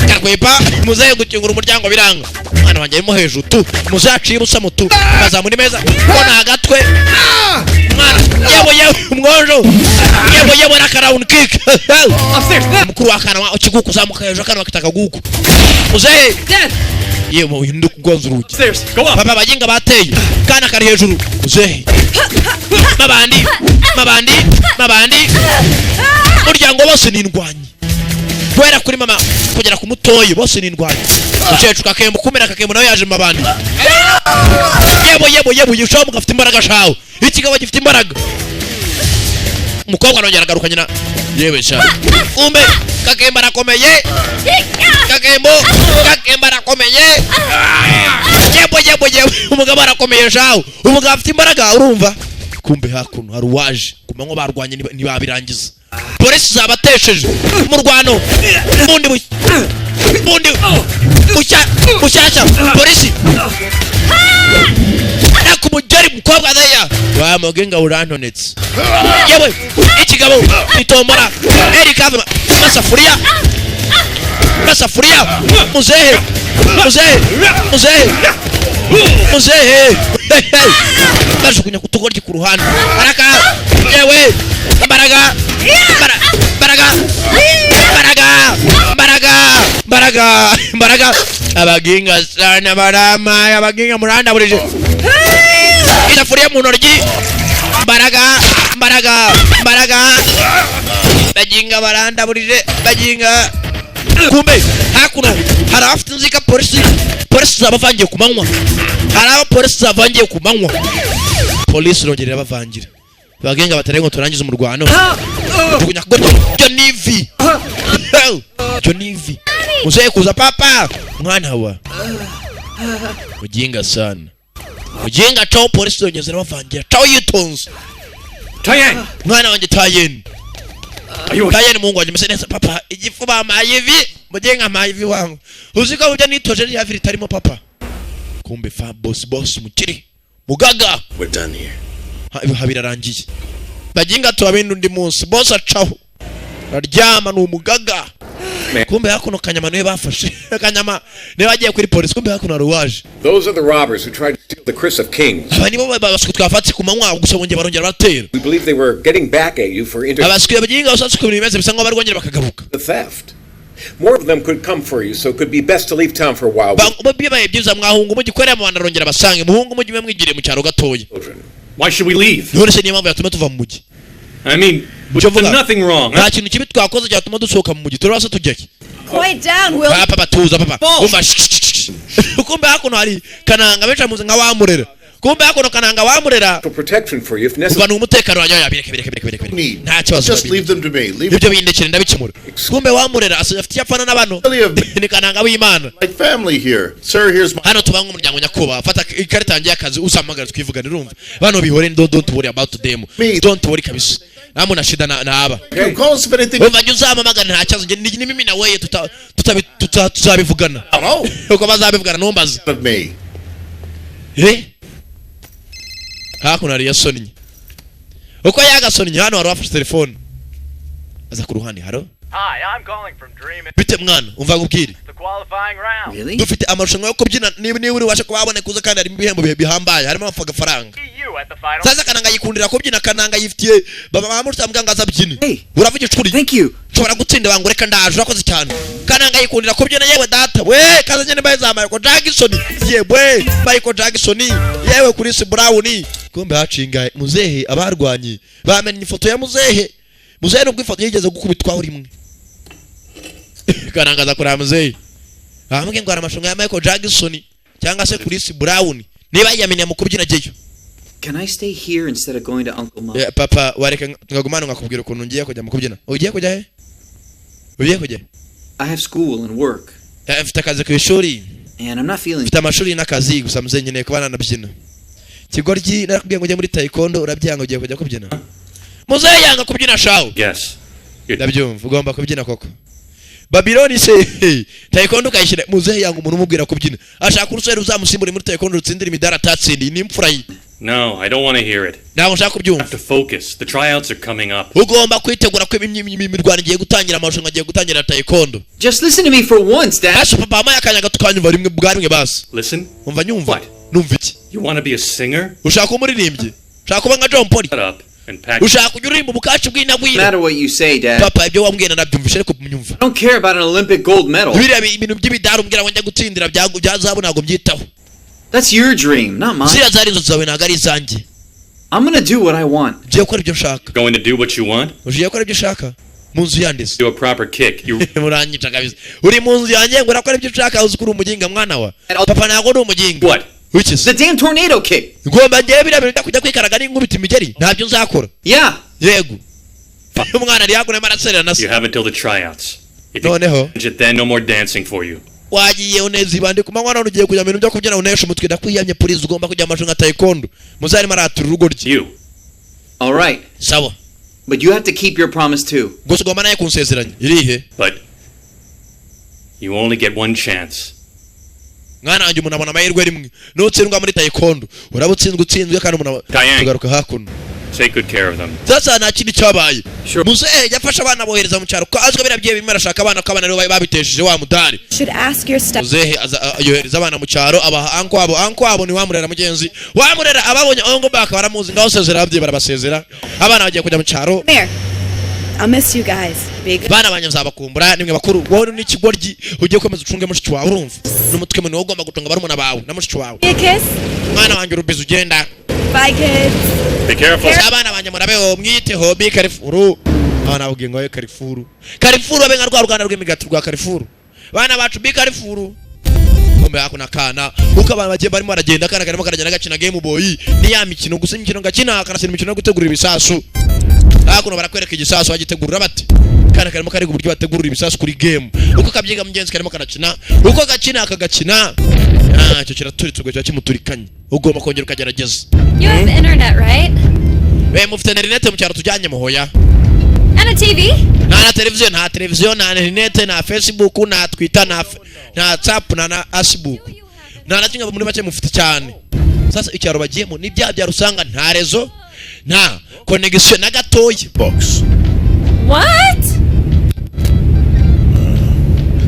kakwepa muzehe gukingura umuryango biranga. Umwana wanjye arimo hejuru tu. Muzehe aciye ubusa tu, bazamura imeza ko ni agatwe. Umwana, yewe yewe, umwonjo, yewe yewe, n'aka round kick. Upstairs. Mukuru w'akana wa kiguku uzamuka hejuru, akana bakita akaguku. Muzehe. Dad. Yewe, uyu ndi kugonza urugi. Upstairs. Go up. Papa, abaginga bateye, kana kari hejuru. Muzehe, mabandi, mabandi, mabandi, muryango bose ni indwanyi, guhera kuri mama kugera ku mutoyi, bose ni indwanyi. Umukecuru kakembo kumera, kakembo nawe yaje mu mabandi. Yewe yewe yewe, yushaho mugafite imbaraga shawe, ikigabo gifite imbaraga. Umukobwa arongera agaruka nyina. Yewe sha, kumbe kakembo arakomeye, kakembo, kakembo arakomeye. Yewe yewe yewe, umugabo arakomeye shawe, umugabo afite imbaraga urumva. Kumbe hakuno hari uwaje ku manywa, barwanye ntibabirangiza, polisi zabatesheje umurwano bundi bundi bushya bushyashya. Polisi nakumugeri mukobwa zeya wa mugenga urantonetse. Yewe, ikigabo itombora erika masafuriya, masafuriya. Muzehe, muzehe, muzehe, muzehe bajugunya ku tugoryi ku ruhande araka. Yewe, imbaraga, imbaraga, imbaraga, imbaraga, imbaraga, imbaraga. Abaginga sana baramaye, abaginga murandaburije. Isafuriya mu ntoryi, imbaraga, imbaraga, imbaraga. Baginga barandaburije, baginga. Kumbe hakuno hari abafite inzika polisi, polisi zabavangiye ku manywa. Hari abo polisi zavangiye ku manywa, polisi irongera irabavangira. Bagenga batari ngo turangize umurwano, jugunya gutyo. Byo ni ivi, byo ni ivi. Muzehe kuza, papa, mwana wa mujinga sana, mujinga caho. Polisi irongera irabavangira, caho yitonze. Tayang! Mwana wanjye Tayeni. Are you okay? Tayeni, muhungu wanjye, mese neza papa. Igifu bampaye ivi, mugenga mpaye ivi wangu, uzi ko burya nitoje rya vi ritarimo papa. Kumbe fa boss, boss mukiri mugaga. We're done here. Ha, birarangiye baginga, tubabindi undi munsi. Boss acaho araryama, ni umugaga. Kumbe hakuno kanyama niwe bafashe, kanyama niwe bagiye kuri polisi. Kumbe hakuno hari uwaje. Those are the robbers who tried to steal the Kris of Kings. Aba nibo baswe twafatse ku manywa, gusa bongeye barongera baratera. We believe they were getting back at you for Abaswe baginga basatse ukuntu bimeze, bisa nkaho bari bongera bakagaruka. the theft. More of them could come for you, so it could be best to leave town for a while with Bibaye byiza mwahunga umujyi ukorera mu bantu, arongera basange muhungu umujyi mwe mwigiriye mu cyaro gatoya. children. Why should we leave? None se niyo mpamvu yatuma tuva mu mujyi? I mean, we've Icyo mvuga, done nothing wrong. nta kintu kibi twakoze cyatuma dusohoka mu mujyi. Turabasa tujyahe? Quiet down, will Papa, papa, tuza papa, umva shh, shh, shh. Kumbe hakuno hari kananga benshi bamuzi nka wamurera. Kumbe hakuno kananga wamurera. Protection for you if necessary. Umva, ni umutekano wanjye. Oya, bireke, bireke, bireke, bireke, Need. nta kibazo. Just leave them to me. Leave Ibyo bindekere, ndabikemura. Kumbe wamurera afite icyo apfana na bano, ni kananga w'Imana. like family here. Sir, here's my Hano tuba nk'umuryango. Nyakubahwa, fata ikarita yanjye y'akazi, uzampamagara twivugane. Urumva bano bihore, don't worry about them. Me. Don't worry kabisa, nta na shida na naba. You call us if anything. Umva, njye uzampamagara, nta kibazo. Njye ni mimi na weye tuzabivugana. Oh, uko bazabivugana ntumbaze. of me. Eh, hakuno hari yasonnye, uko yagasonnye hano hari uwafashe telefone aza ku ruhande. Haro. Hi, I'm calling from Dream. Bite mwana, umva nkubwire. The qualifying round. Really? Dufite amarushanwa yo kubyina, niba uri ubashe kuba waboneka uza, kandi harimo ibihembo bihambaye, harimo amafaranga. See you at the final. Sasa kananga yikundira kubyina, kananga yifitiye baba bamurutambwa ngo azabyine. Hey. Uravuga icuri. Thank you. Nshobora gutsinda bangu, reka ndaje, urakoze cyane. Kananga yikundira kubyina. Yewe data we, kaza nyine baye za Michael Jackson, yewe Michael Jackson, yewe Chris Brown. Kumbe hacingaye muzehe, abarwanyi bamenye ifoto ya muzehe. Muzehe nubwo ifoto yigeze gukubitwaho rimwe. Kananga kureba muzehe, bamubwiye ngo hari amarushanwa ya Michael Jackson cyangwa se Chris Brown, niba yiyaminiye mu kubyina ajyeyo. Can I stay here instead of going to Uncle Mo? Yeah, papa, wareka nkagumana nkakubwira ukuntu ngiye kujya mu kubyina. Ugiye kujya he? Ugiye kujya he? I have school and work. Mfite akazi ku ishuri. And I'm not feeling. Mfite amashuri n'akazi, gusa muze nkeneye kuba nanabyina. Kigoryi, narakubwiye ngo ujye muri taekwondo urabyanga, ugiye kujya kubyina. Muzehe yanga kubyina shawu. Yes. Ndabyumva, ugomba kubyina koko. Babiloni se taekwondo ukayishyira. Muzehe yanga umuntu umubwira kubyina, ashaka urusore ruzamusimbura muri taekwondo rutsindira imidari atatsindiye, ni imfura ye. No, I don't want to hear it. Ntabwo nshaka kubyumva. Have to focus. The tryouts are coming up. Ugomba kwitegura ko imirwano igiye gutangira, amarushanwa agiye gutangira ya taekwondo. Just listen to me for once, Dad. Basi papa, wampaye akanya gato ukanyumva rimwe bwa rimwe basi. Listen. Umva, nyumva, numva iki? You want to be a singer? Ushaka kuba umuririmbyi? Ushaka kuba nka John Paul? Shut up and pack. Ushaka kujya uririmba ubukaci bw'inagwira? No matter what you say, Dad. Papa, ibyo wambwiye nanabyumvishe, ariko nyumva. I don't care about an Olympic gold medal. Biriya ibintu by'imidari umbwira ngo njya gutsindira bya zahabu, ntabwo mbyitaho. That's your dream, not mine. Ziriya zari inzozi zawe, ntabwo ari izanjye. I'm gonna do what I want. Ugiye gukora ibyo nshaka? Going to do what you want? Ugiye gukora ibyo ushaka mu nzu yanditse? Do a proper kick. You Muranyica kabisa. Uri mu nzu yanjye ngo urakora ibyo ushaka? Uzi ko uri umuginga, mwana wa papa? Ntabwo uri umuginga. What? Wiki se? The damn tornado kick. Ngomba ngewe biriya bintu kujya kwikaraga n'inkubita imigeri, ntabyo nzakora. Yeah. Yego, umwana ari hakuno arimo araserera na se. You have until the tryouts. If you Noneho manage it then, no more dancing for you. Wagiye uneza ibandi ku manywa, none ugiye kujya mu bintu byo kubyina unesha umutwe. Ndakwiyamye, please, ugomba kujya mu marushanwa ya taekwondo. Muzarimo aratura urugo rye. You. All right. Sawa. But you have to keep your promise too. Gusa ugomba nawe kunsezeranya. Irihe? But you only get one chance. Mwana wanjye, umuntu abona amahirwe rimwe. Nutsindwa muri taekwondo uraba utsinzwe, utsinzwe kandi umuntu Diane. Tugaruka hakuno. Take good care of them. Sasa nta kindi cyabaye, muzehe yafashe abana abohereza mu cyaro ko azwi biriya byeyi birimo arashaka abana, ko abana aribo babitesheje wa mudari. Should ask your step. Muzehe yohereza abana mu cyaro, abaha uncle wabo. Uncle wabo ni wamurera, mugenzi wamurera. Ababonye ongo baka baramuzi. Ngaho sezera ababyeyi, barabasezera, abana bagiye kujya mu cyaro. Come here. I'll miss you guys. Be good. Bana banjye, nzabakumbura, nimwe bakuru. Wowe n'ikigoryi, ugiye gukomeza ucunge mushiki wawe, urumva? N'umutwe munini, wowe ugomba gucunga barumuna bawe na mushiki wawe. A kiss. Mwana wanjye, urubizi ugenda. Bye, kids. Be careful. Abana banjye, murabeho, mwiteho, be careful. Abana babwiye ngo careful, careful, babe nka rwa ruganda rw'imigati rwa Carrefour. Bana bacu, be careful. Kumbe hakuno akana, uko abantu bagiye barimo baragenda, akana karimo karagenda gakina Game Boy. Ni ya mikino gusa, imikino gakina, kanakina imikino yo gutegura ibisasu. Hakuno barakwereka igisasu bagitegurira bate. Kana karimo kariga uburyo bategurira ibisasu kuri game, uko kabyiga. Mugenzi karimo karakina, uko gakina akagakina. Ah, icyo kiraturitse, ubwo kiba kimuturikanye, ugomba kongera ukagerageza. You have internet, right? We, mufite interinete mu cyaro tujyanye muhoya? And a TV? Nta na televiziyo, nta televiziyo, nta interinete, nta Facebook, nta Twitter, nta WhatsApp, nta na Facebook, nta na kimwe muri make mufite cyane. Sasa icyaro bagiyemo ni bya byaro usanga nta réseau, nta connexion na gatoya. Books. What?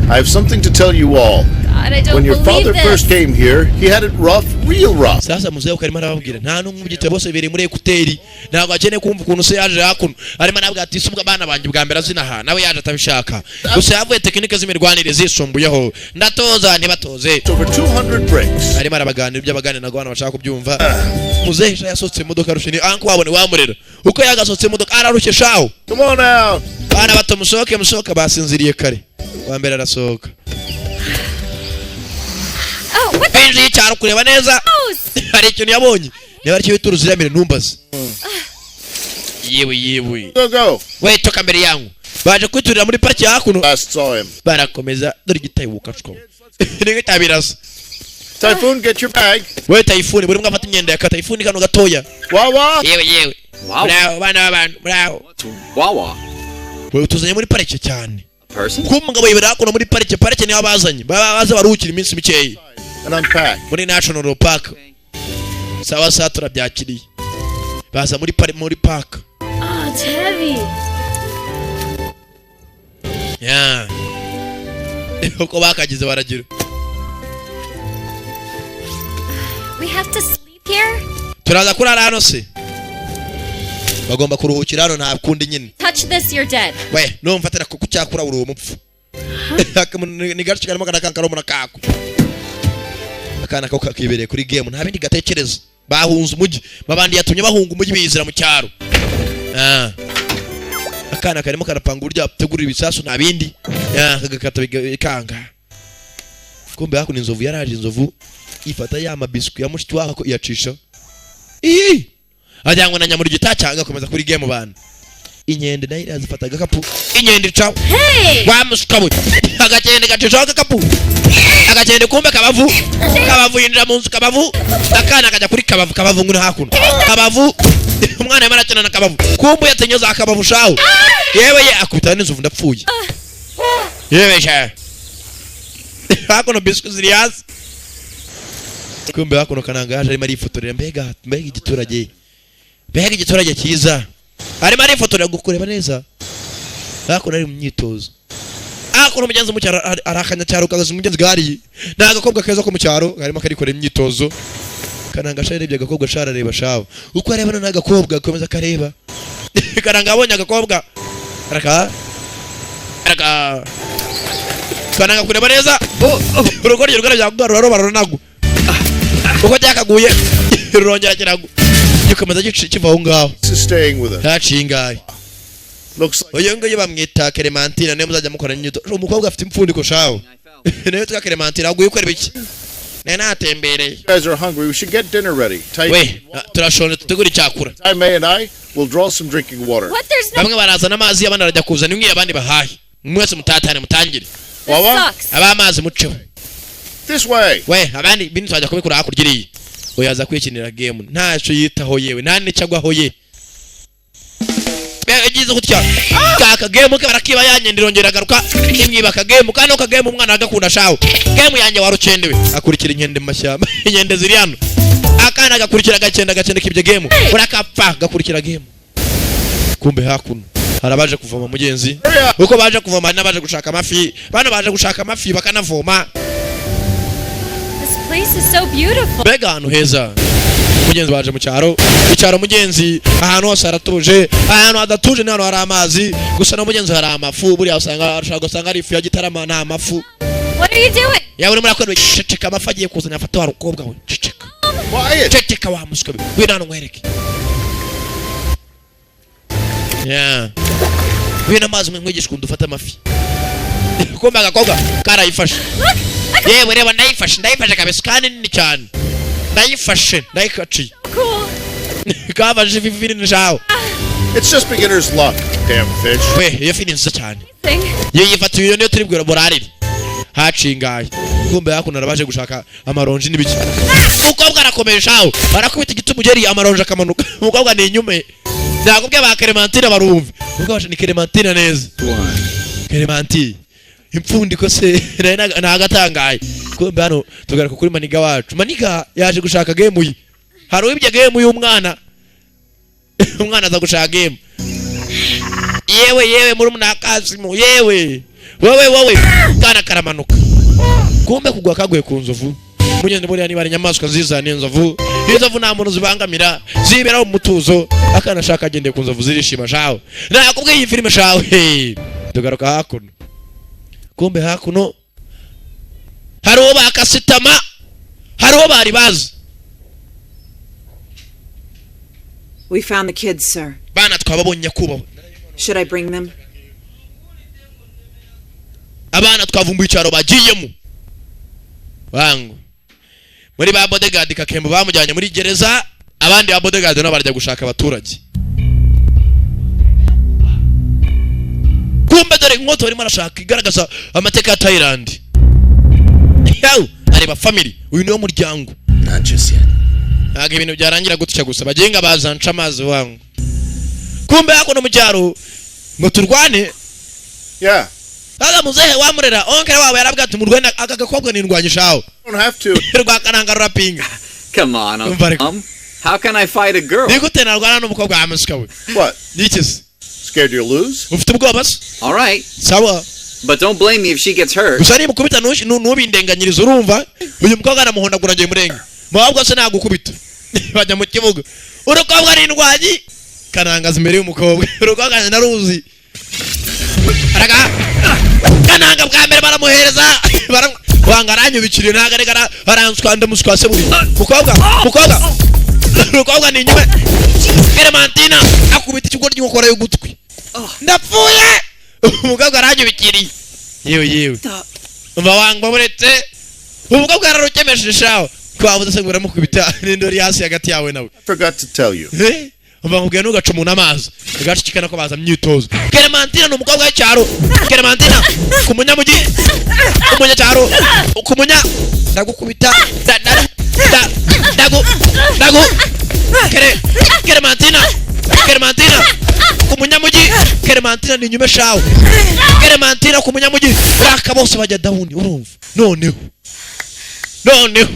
I have something to tell you all. God, I don't When your believe father this. first came here, he had it rough, real rough. Sasa muzehe uko arimo arababwira, nta n'umwe ubyitaye, bose biri muri écouteurs, ntabwo akeneye kumva ukuntu se yaje hakuno. Arimo arabwira ati: "Si ubwo abana banjye bwa mbere azinaha, nawe yaje atabishaka, gusa yavuye tekinike z'imirwanire zisumbuyeho, ndatoza ntibatoze." Over 200 bricks. Arimo arabaganira ibyo abaganira, ntabwo abana bashaka kubyumva. Muzehe sha yasohotse mu modoka arushye, ni uncle wabo ni wamurera. Uko yagasohotse mu modoka ararushye shaho. Come on out. Bana bato, musohoke, musohoke, basinziriye kare. Wa mbere arasohoka. Oh, what the Binjiye icyaro kureba neza. house? Hari ikintu yabonye, niba ari cyo bita uruziramire, ntumbaze. Yewe yewe! Go, go. We, toka mbere yangu. Baje kwiturira muri pariki ya hakuno. Last saw him. Barakomeza, dore igitayibuka cwo ni nk'itabirasa. Typhoon, get your bag. We Typhoon, buri umwe afata imyenda ya ka Typhoon kano gatoya. Wawa. Yewe yewe! Wow. Muraho bana b'abantu, muraho. Wawa. We, tuzanye muri parike cyane. Person? Kuba umugabo yibera hakuno muri parike, parike niho abazanye baba baza baruhukira iminsi mikeya. And unpack. Muri national park. Sawa sawa, turabyakiriye. Baza muri park. Oh, it's heavy. Ya, uko bakagize baragira. We have to sleep here? Turaza kurara hano se? Bagomba kuruhukira hano, nta kundi nyine. Touch this, you're dead. We, numfatira ku cyakura uri umupfu. Ni gace karimo karakankara kako. Akana ko kakibereye kuri game, nta bindi gatekereza. Bahunze umujyi, babandi yatumye bahunga umujyi bizira mu cyaro. Ah. Akana karimo karapanga uburyo ategurira ibisasu, nta bindi. Ya, kagakata bikanga. Kumbe hakuno inzovu yaraje, inzovu ifata ya mabiswi ya mushiki wako iyacisha. Ii! Ajyangwa na nyamurigita cyangwa agakomeza kuri game bana. Inkende nayo irazifata agakapu, inkende icaho. Hey! Wa muswa we, agakende gacishaho agakapu. Agakende kumbe kabavu, kabavu yinjira mu nzu. Kabavu, akana kajya kuri kabavu. Kabavu nguri hakuno, kabavu umwana arimo arakina na kabavu. Kumbe yatenye za kabavu shaho. Yewe ye, akubita n'inzovu, ndapfuye. Yewe sha, hakuno biscuit ziri hasi. Kumbe hakuno Kananga yaje arimo arifotorera. Mbega, mbega igiturage, mbega igiturage cyiza! Arimo arifotorera ngo kureba neza. Hakuno ari mu myitozo. Hakuno umugenzi mu cyaro ari akanyacyaro kaza. Umugenzi gahariye ni agakobwa keza ko mu cyaro, karimo karikora imyitozo. Kananga sha yarebye agakobwa sha, arareba shawe uko arebana n'agakobwa, akomeza akareba. Kananga abonye agakobwa araka araka. Kananga kureba neza, urugoryi rwara rwara runagwa uko cyakaguye, rurongera kiragwa, gikomeza kiva aho ngaho. This is staying with us. Haciye ingahe? Looks like Uyu nguyu bamwita Clementine, niyo muzajya mukora imyitozo. Umukobwa afite impfundiko shawe, niyo twa Clementine. Aguye ukora ibiki? Nari natembereye. You guys are hungry. We should get dinner ready. Ty- We turashonje, tutegure icyakura. Tai May and I will draw some drinking water. What? There's no. Bamwe barazana amazi, abandi barajya kuzana imwe, abandi bahahe. Mwese mutatane, mutangire. This Wawa? sucks. Ab'amazi muceho. This way. We abandi bindi twajya kubikura hakurya iriya. We yaza kwikinira game, ntacyo yitaho, yewe nta n'icyo agwaho ye. Yagize gutya kaka game ke barakiba, yanyenda irongera agaruka imwiba aka game. Kano ka game umwana agakunda shawe. Game yanjye warucendewe. Akurikira inkende mu mashyamba. Inkende ziri hano, akana gakurikira agakenda, agakenda kibye game, urakapfa gakurikira game. Kumbe hakuno hari abaje kuvoma mugenzi. Uko baje kuvoma, hari n'abaje gushaka amafi. Bano baje gushaka amafi bakanavoma. This place is so beautiful. Mbega ahantu heza mugenzi! Baje mu cyaro. Icyaro mugenzi, ahantu hose haratuje. Ahantu hadatuje ni hano hari amazi gusa. No mugenzi hari amafu. Buriya usanga ushobora gusanga ari ifu ya Gitarama, ni amafu. What are you doing? Yawe urimo urakora? Ceceka, amafi agiye kuzana. Afata wa rukobwa we, ceceka. Quiet. Ceceka wa muswa we, ngwino hano nkwereke. Yeah, ngwino amazi nkwigisha ukuntu ufata amafi. Kumbe agakobwa karayifashe. Yewe reba, ndayifashe, ndayifashe kabisa, kandi nini cyane. Ndayifashe, ndayikaciye. Cool. Kafashe ifi nini shawe. It's just beginner's luck. Damn fish. We, iyo fi ni nziza cyane. Thing. Iyo yifatiye, iyo niyo turi bwira burarire. Haciye ingahe? Kumbe hakuno baje gushaka amaronji n'ibiki. Umukobwa arakomeye shawe, barakubita igiti umugeri, amaronji akamanuka. Umukobwa ni inyume, nakubwiye ba Clementine barumve. Umukobwa ni Clementine neza, Clementine impfundiko se nayo nagatangaye. Kumbe hano tugaruka kuri maniga wacu. Maniga yaje gushaka game ye. Hari uwibye game y'umwana. Umwana aza gushaka game. Yewe yewe, murumuna Kasimu, yewe wowe wowe, kana karamanuka. Kumbe kugwa kaguye ku nzovu mugenzi. Buriya niba ari inyamaswa nziza ni inzovu. Inzovu nta muntu zibangamira, ziberaho mu mutuzo. Akana ashaka agendeye ku nzovu, zirishima shawe. Nakubwiye iyi filime shawe. Tugaruka hakuno. Kumbe hakuno hari uwo bakasitama, hari uwo bari bazi. We found the kids, sir. Bana twababonye nyakubahwa. Should I bring them? Abana twavumbuye icyaro bagiyemo. Bangu muri ba bodyguard Kakembo bamujyanye muri gereza, abandi ba bodyguard nabo barajya gushaka abaturage. Kumbe dore inkoto barimo arashaka igaragaza amateka ya Thailand. Yaw, areba family, uyu niwo muryango. Not just yet. Ntabwo ibintu byarangira gutya gusa, bagenga bazanca amazi wangu. Kumbe hakuno mu cyaro ngo turwane. Yeah. Sasa muzehe wamurera onkere wabo yarabwira ati murwane, aka gakobwa nindwanye shawe. Don't have to. Rwakananga rurapinga. Come on, Uncle Umva ariko. Tom. How can I fight a girl? Ni gute narwana n'umukobwa wa musika we? What? Niki se? Scared you'll lose? Ufite ubwoba se? All right, Sawa. but don't blame me if she gets hurt. Gusa nimukubita ntubindenganyirize. Urumva uyu mukobwa aramuhondagura ngiye murenge mwabwo se nagukubita. Bajya mu kibuga, urukobwa ni indwanyi. Kanangaza imbere y'umukobwa, urukobwa naruzi. Araga Kananga bwa mbere baramuhereza. Wanga aranyubikiriye, ntabwo areka aranswa, ndamuswa se. Buri mukobwa, mukobwa, urukobwa ni inyuma. Clementina akubita ikigo ry'inkokora y'ugutwi. Ndapfuye, umukobwa aranyubikiriye. Yewe yewe, umva wangwa buretse umukobwa ararukemesheje shawe. Twabuze se ngo uramukubita n'indori hasi hagati yawe nawe. I forgot to tell you. Eh? Umva nkubwiye, ntugace umuntu amazi. Ugacikana ko baza myitozo. Clementine ni umukobwa w'icyaro. Clementine ku munyamujyi, umunyacyaro ku munya. Ndagukubita, da da da, ndagu ndagu. Clementine, Clementine ku munyamujyi. Clementine ni inyuma shawe. Clementine ku munyamujyi raka bose bajya down. Urumva noneho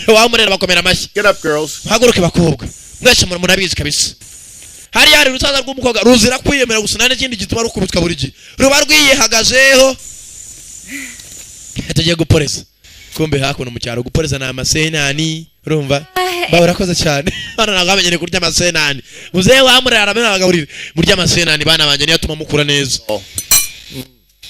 wamurera bakomera amashyi. Get up, girls. Muhaguruke bakobwa mwese, murabizi kabisa. Hariya hari urusaza rw'umukobwa ruzira kwiyemera gusa, nta n'ikindi gituma rukubitwa buri gihe, ruba rwiyihagazeho. Tugiye guporeza. Kumbe hakuno mu cyaro guporeza ni amasenani. Urumva ba urakoze cyane. Hano ntabwo bamenyereye kurya amasenani. Muzehe wamurera aramena abagaburira, murya amasenani bana banjye, niyo atuma mukura neza.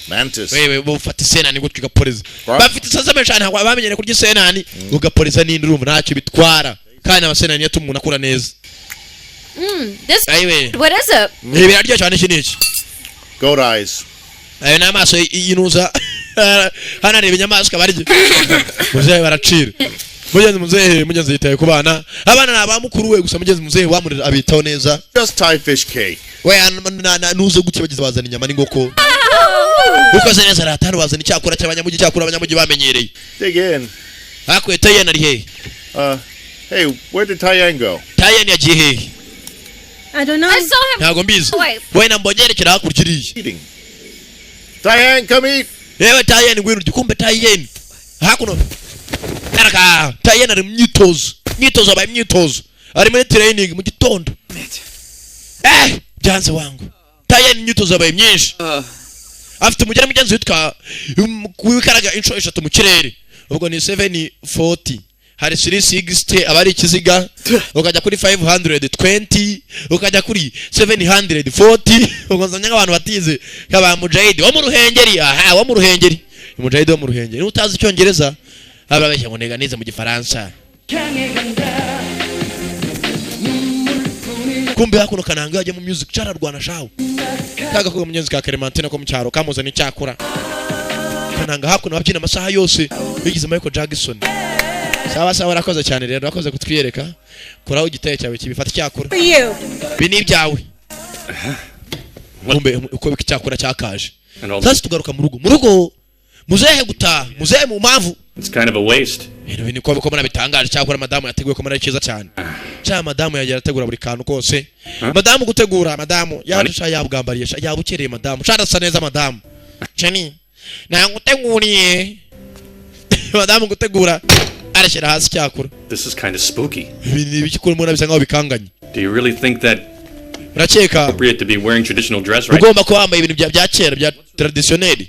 Mantis. Wewe bufata isenani gutyo ugaporeza, bafite iseseme cyane, ntabwo bamenyereye kurya isenani, ugaporeza n'indi, urumva ntacyo bitwara, kandi amasenani niyo atuma umuntu akura neza. This. Ayiwe. What is it? Ibi biraryoshye cyane. Iki ni iki? Goat eyes. Ayo ni amaso y'inuza. Hano hari ibinyamaswa barya. Muzehe baracira. Mugenzi muzehe, mugenzi yitaye ku bana. Abana ni aba mukuru we gusa. Mugenzi muzehe wamurera abitaho neza. Just Thai fish cake. We nuze gutya bagize bazana inyama n'ingoko. Ukoze neza ratanu, bazana icyakura cy'abanyamujyi, cyakura abanyamujyi bamenyereye. Dig in. Hakuye Tayen ari hehe? Hey, where did Tayang go? Tayen yagiye hehe? I don't know. I saw him. Ntabwo mbizi. Wait. We nambonye yerekera hakurya iriya. Eating. Tayang, come eat. Yewe Tayen, ngwino urye. Kumbe Tayen hakuno araka. Tayen ari mu myitozo, myitozo abaye imyitozo, ari muri training mu gitondo. Byanze wangu. Tayen imyitozo yabaye myinshi. Afite umugera mugenzi witwa wikaraga inshuro eshatu mu kirere, ubwo ni 740, hari 360 aba ari ikiziga, ukajya kuri 520, ukajya kuri 740. Ubwo nzanye nk'abantu batize nk'aba mujahidi wo mu Ruhengeri. Aha wo mu Ruhengeri, mujahidi wo mu Ruhengeri. Niba utazi icyongereza ababeshya ngo niga nize mu Gifaransa. Kumbe hakuno Kananga yajya mu music cararwana shawo kaga ko mugenzi ka Clementine ko mu cyaro kamuzana icyakura. Kananga hakuno babyina amasaha yose bigize Michael Jackson. Sawa sawa, urakoze cyane rero, urakoze kutwiyereka. Koraho igiteye cyawe kibifata icyakura. For you. Ibi ni ibyawe. Kumbe uko icyakura cyakaje. And all Sasa tugaruka mu rugo, mu rugo muzehe gutaha, muzehe mu mpamvu. It's kind of a waste. Ibintu ni ko mbona bitangaje. Cyakora madamu yateguye ko mbona ari cyiza cyane. Cya madamu yagiye arategura buri kantu kose. Madamu gutegura, madamu yaje sha yabwambariye sha yabukereye. Madamu sha arasa neza. Madamu chérie, naguteguriye. Madamu gutegura arashyira hasi cyakura. This is kind of spooky. Ibi ni ibiki kuri mbona bisa nkaho bikanganye? Do you really think that Urakeka appropriate to be wearing traditional dress right ugomba kuba wambaye ibintu bya kera bya traditionnel,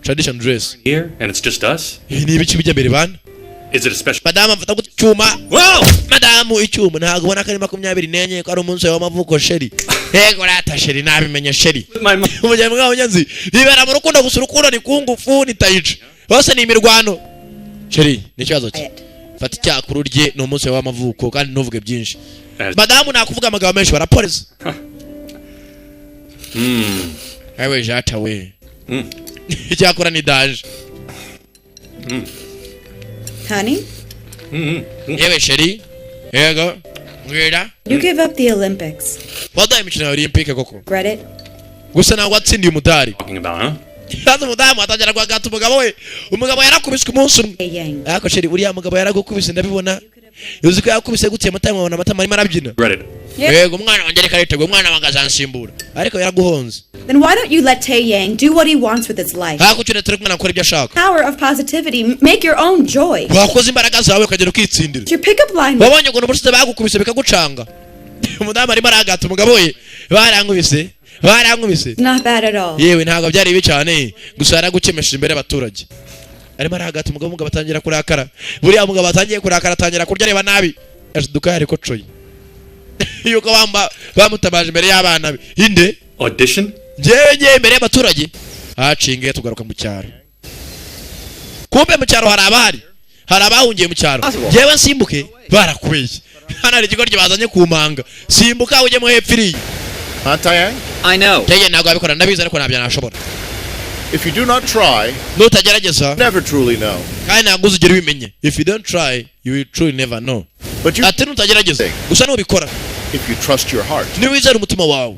tradition dress here? And it's just us? Ibi ni ibiki bijya mbere bana? Is it a special? Madamu afata ku cyuma. Madamu icyuma, ntabwo ubona ko ari 24, ko ari umunsi wawe w'amavuko chérie? Yego rata chérie, nabimenye chérie. Umugeni mwawe nzi bibera mu rukundo gusa. Urukundo ni kungufu, ni tayici, hose ni imirwano. Chérie, ni ikibazo cye. Fata icyakura urye, ni umunsi wawe w'amavuko, kandi ntuvuge byinshi. Madamu nakuvuga amagambo menshi barapolisi. Ewe jata we, icyakora ni daje. Honey, Yewe chérie, yego mbwira. you gave up the Olympics. Waduhaye imikino ya Olympique koko. Regret it? Gusa ntabwo watsindiye umudari. Talking about, huh? Maze umudamu atangira guhagata umugabo we. Umugabo yarakubiswe umunsi umwe. Yang. Ariko chérie, uriya mugabo yaragukubise, ndabibona. Uzi ko yakubise gutya amata, nkabona amatama arimo arabyina. Regret it. Yego umwana wanjye, reka riteguye umwana wanjye azansimbura, ariko yaraguhonze. Then why don't you let Tae Yang do what he wants with his life? Hakucyo turi kumwana akora ibyo ashaka. Power of positivity. Make your own joy. Wakoze imbaraga zawe ukagera ukitsindira. It's your pickup line. Wabonye ukuntu ubushize bagukubise bikagucanga. Umudamu arimo arahagata umugabo we, barankubise, barankubise. Not bad at all. Yewe ntabwo byari bibi cyane, gusa yaragukemesheje imbere y'abaturage. Arimo arahagata umugabo, umugabo atangira kurakara. Buriya mugabo atangiye kurakara atangira kurya areba nabi, ashiduka yarikocoye yuko bamba bamutabaje imbere y'abana be inde. Audition? Njyewe ngiye imbere y'abaturage hacinge. Tugaruka mu cyaro. Kumbe mu cyaro hari abahari, hari abahungiye mu cyaro. Njyewe nsimbuke barakubeshye. Hano hari ikigo bazanye ku manga, simbuka ujye mu hepfo iriya. Huh, Tayang? I know. Njyewe ntabwo wabikora, ndabizi, ariko ntabyo nashobora. If you do not try, nutagerageza, never truly know. Kandi ntabwo uzigera ubimenye. If you don't try, you will truly never know. But you Ati nutagerageza gusa nubikora. If you trust your heart. Niwizera umutima wawe.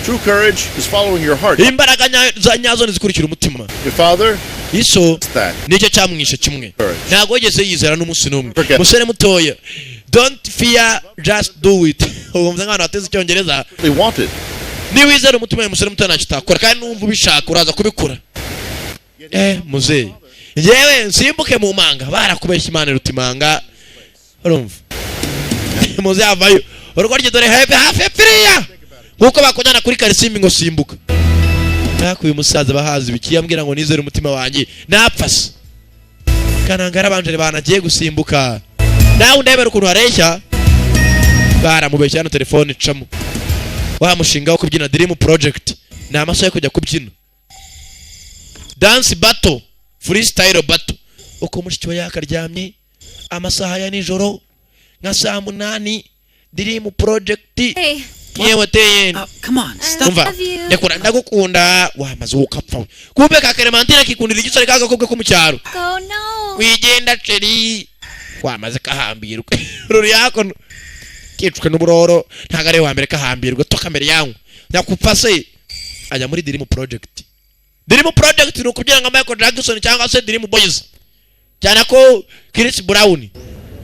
True courage is following your heart. Imbaraga za nyazo nizikurikira umutima. Your father, Iso that. nicyo cyamwishe kimwe. Courage. Ntabwo yigeze yizera n'umunsi n'umwe. Forget. Musore mutoya, don't fear, just do it. Wumva nk'abantu bateze Icyongereza. They wanted. Niwizera umutima wawe, musore mutoya, ntacyo utakora, kandi numva ubishaka uraza kubikora. Muzehe, yewe, nsimbuke mu manga, barakubeshya, Imana iruta imanga. Urumva muzehe avayo urugo rye, dore hafi hafi yapfiriya nkuko bakujyana kuri Karisimbi ngo simbuka. Ariko uyu musaza bahazi ibiki? Yambwira ngo nizere umutima wanjye, napfa se? Kananga abanjere banagiye gusimbuka, nawe undebera ukuntu hareshya, baramubeshya. Hano telefone icamo wa mushinga wo kubyina, Dream Project. Ni amasaha yo kujya kubyina dance battle, freestyle battle. Uko mushiki we yakaryamye amasaha ya nijoro nka saa 8, Dream Project. Hey. Yewe teyeni. Come on, stop. Umva. Love you. Ndekura, ndagukunda. Wamaze ukapfa we. Kumbe ka Clementine kikundira igisore k'agakobwa ko mu cyaro. Go, no. Wigenda chérie, wamaze kahambirwa ruri hakuno kicwe n'uburoro. Ntabwo ari we wa mbere kahambirwa, toka mbere yangu nyakupfa se. Ajya muri Dream Project. Dream Project ni ukubyina nka Michael Jackson cyangwa se Dream Boys, cyane ko Chris Brown.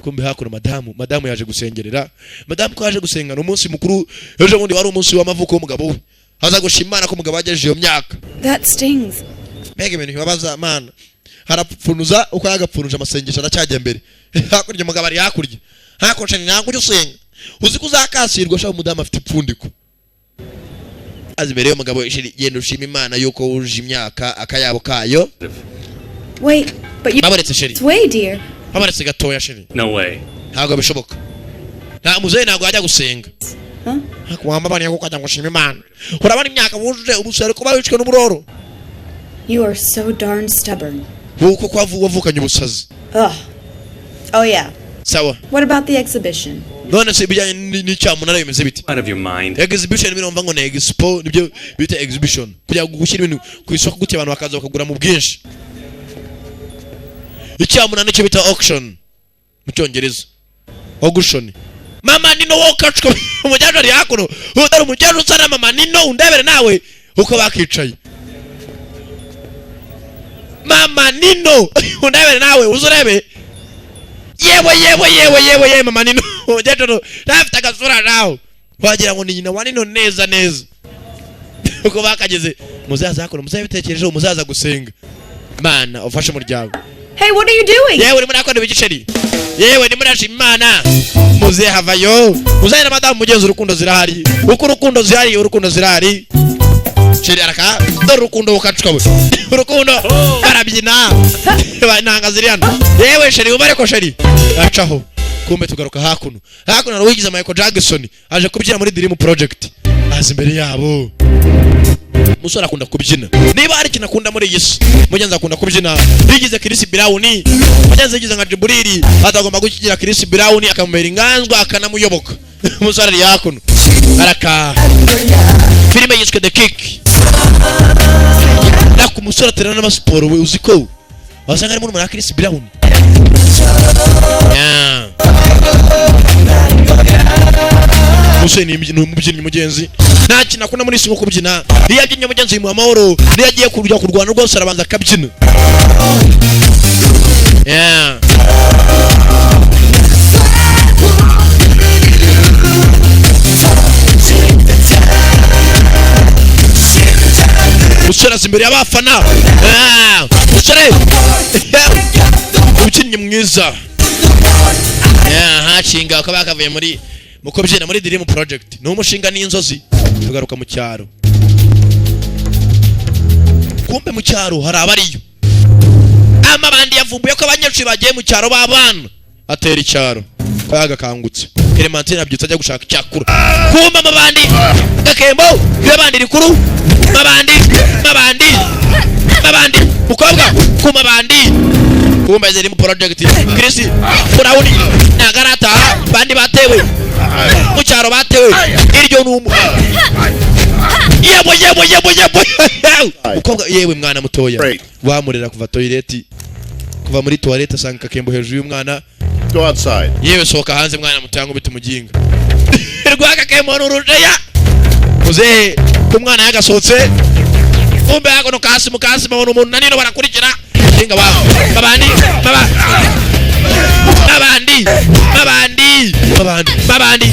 Kumbe hakuno madamu yaje gusengerera. Madamu ko yaje gusenga, ni umunsi mukuru, ejo bundi wari umunsi w'amavuko w'umugabo we, aza gushima Imana ko umugabo agejeje iyo myaka. That stings. Mbega ibintu bibabaza Mana! Harapfunuza uko yagapfunuje, amasengesho aracyajya mbere. Hakurya umugabo ari hakurya, hakurya ntabwo ujya usenga, uzi ko uzakasirwa. Shaka umudamu afite ipfundiko, azi imbere y'umugabo: "Chérie, genda ushima Imana yuko wuje imyaka akayabo kayo." Wait, but you. Babaretse chérie. Way, dear. Babaretse gatoya, chérie. No way. Ntabwo bishoboka, nta muzehe ntabwo yajya gusenga. Huh? Wambabariye kuko ajya gushima Imana, urabona imyaka wujuje, ubusore kuba wicwe n'uburoro. You are so darn stubborn. Kuko ko wavukanye ubusazi. Ugh. Oh, yeah. Sawa. What about the exhibition? None se ibijyanye n'icyamunara bimeze bite? Out of your mind. Exhibition, birumva ngo ni expo, nibyo bita exhibition, kugira ngo gushyira ibintu ku isoko gutya abantu bakaza bakagura mu bwinshi. Icyamunara nicyo bita auction mu Cyongereza, auction. Mama Nino wokacwa, umujyaje ari hakuno, utari umujyaje usa na mama Nino, undebere nawe uko bakicaye. Mama Nino, undebere nawe, uzurebe. Yewe, yewe, yewe, yewe, yewe, mama Nino, umukecuru ntafite agasura nawe wagira ngo ni nyina wa Nino neza neza uko bakageze. Muzaza hakuno, muzabitekerejeho, muzaza gusenga. Mana ufashe umuryango. Hey, what are you doing? Yewe, urimo urakora ibigiceri? Yewe, ndimo urashima Imana. Muzehe havayo, muzehe na madamu mugenzi, urukundo zirahari, uko urukundo zihari, urukundo zirahari. Chérie araka, dore urukundo bukacuka we, urukundo barabyina, inanga ziri hano. Yewe chérie, ubare ko chérie acaho. Kumbe tugaruka hakuno, hakuno hari uwigize Michael Jackson, aje kubyina muri Dream Project, aza imbere yabo. Umusore akunda kubyina, niba hari ikintu akunda muri iyi si, mugenzi akunda kubyina. Yigize Chris Brown, mugenzi yigize nka Jiburiri, atagomba gukigira Chris Brown, akamubera inganzwa, akanamuyoboka. Umusore ari hakuno araka. Filime yiswe The Kick. Ariko umusore atera n'amasiporo we, uzi ko wasanga ari murumuna wa Chris Brown. Yeah. Umusore ni umubyinnyi mugenzi, nta kintu akunda muri isi nko kubyina. Iyo abyinnye, mugenzi, bimuha amahoro. Niyo agiye kujya kurwana rwose, arabanza akabyina. Yeah. Umusore aza imbere y'abafana. Ah, umusore umukinnyi mwiza. Yeah, hashinga bakaba bakavuye muri mu kubyina muri Dream Project, ni umushinga n'inzozi. Tugaruka mu cyaro, kumbe mu cyaro hari abariyo amabandi yavumbuye ko abanyeshuri bagiye mu cyaro b'abana, atera icyaro kagakangutse. Clementine abyutse ajya gushaka icyakura, kumbe amabandi gakembo y'abandi rikuru, mabandi, mabandi, mabandi, mukobwa ku mabandi. Kumbe ziri mu project, Chris Brown ntago arataha, bandi batewe mu cyaro, batewe iryo ni umu. Yewe, yewe, yewe, yewe, mukobwa, yewe mwana mutoya, wamurera kuva toilette, kuva muri toilette asanga kakembo hejuru y'umwana. Go outside. Yewe, sohoka hanze mwana mutanga ubita umuginga rwaka kemona urujeya muzehe ko umwana yagasohotse. Kumbe hakuno kasi mukasi babona umuntu nanino barakurikira jinga wabo babandi baba babandi babandi babandi babandi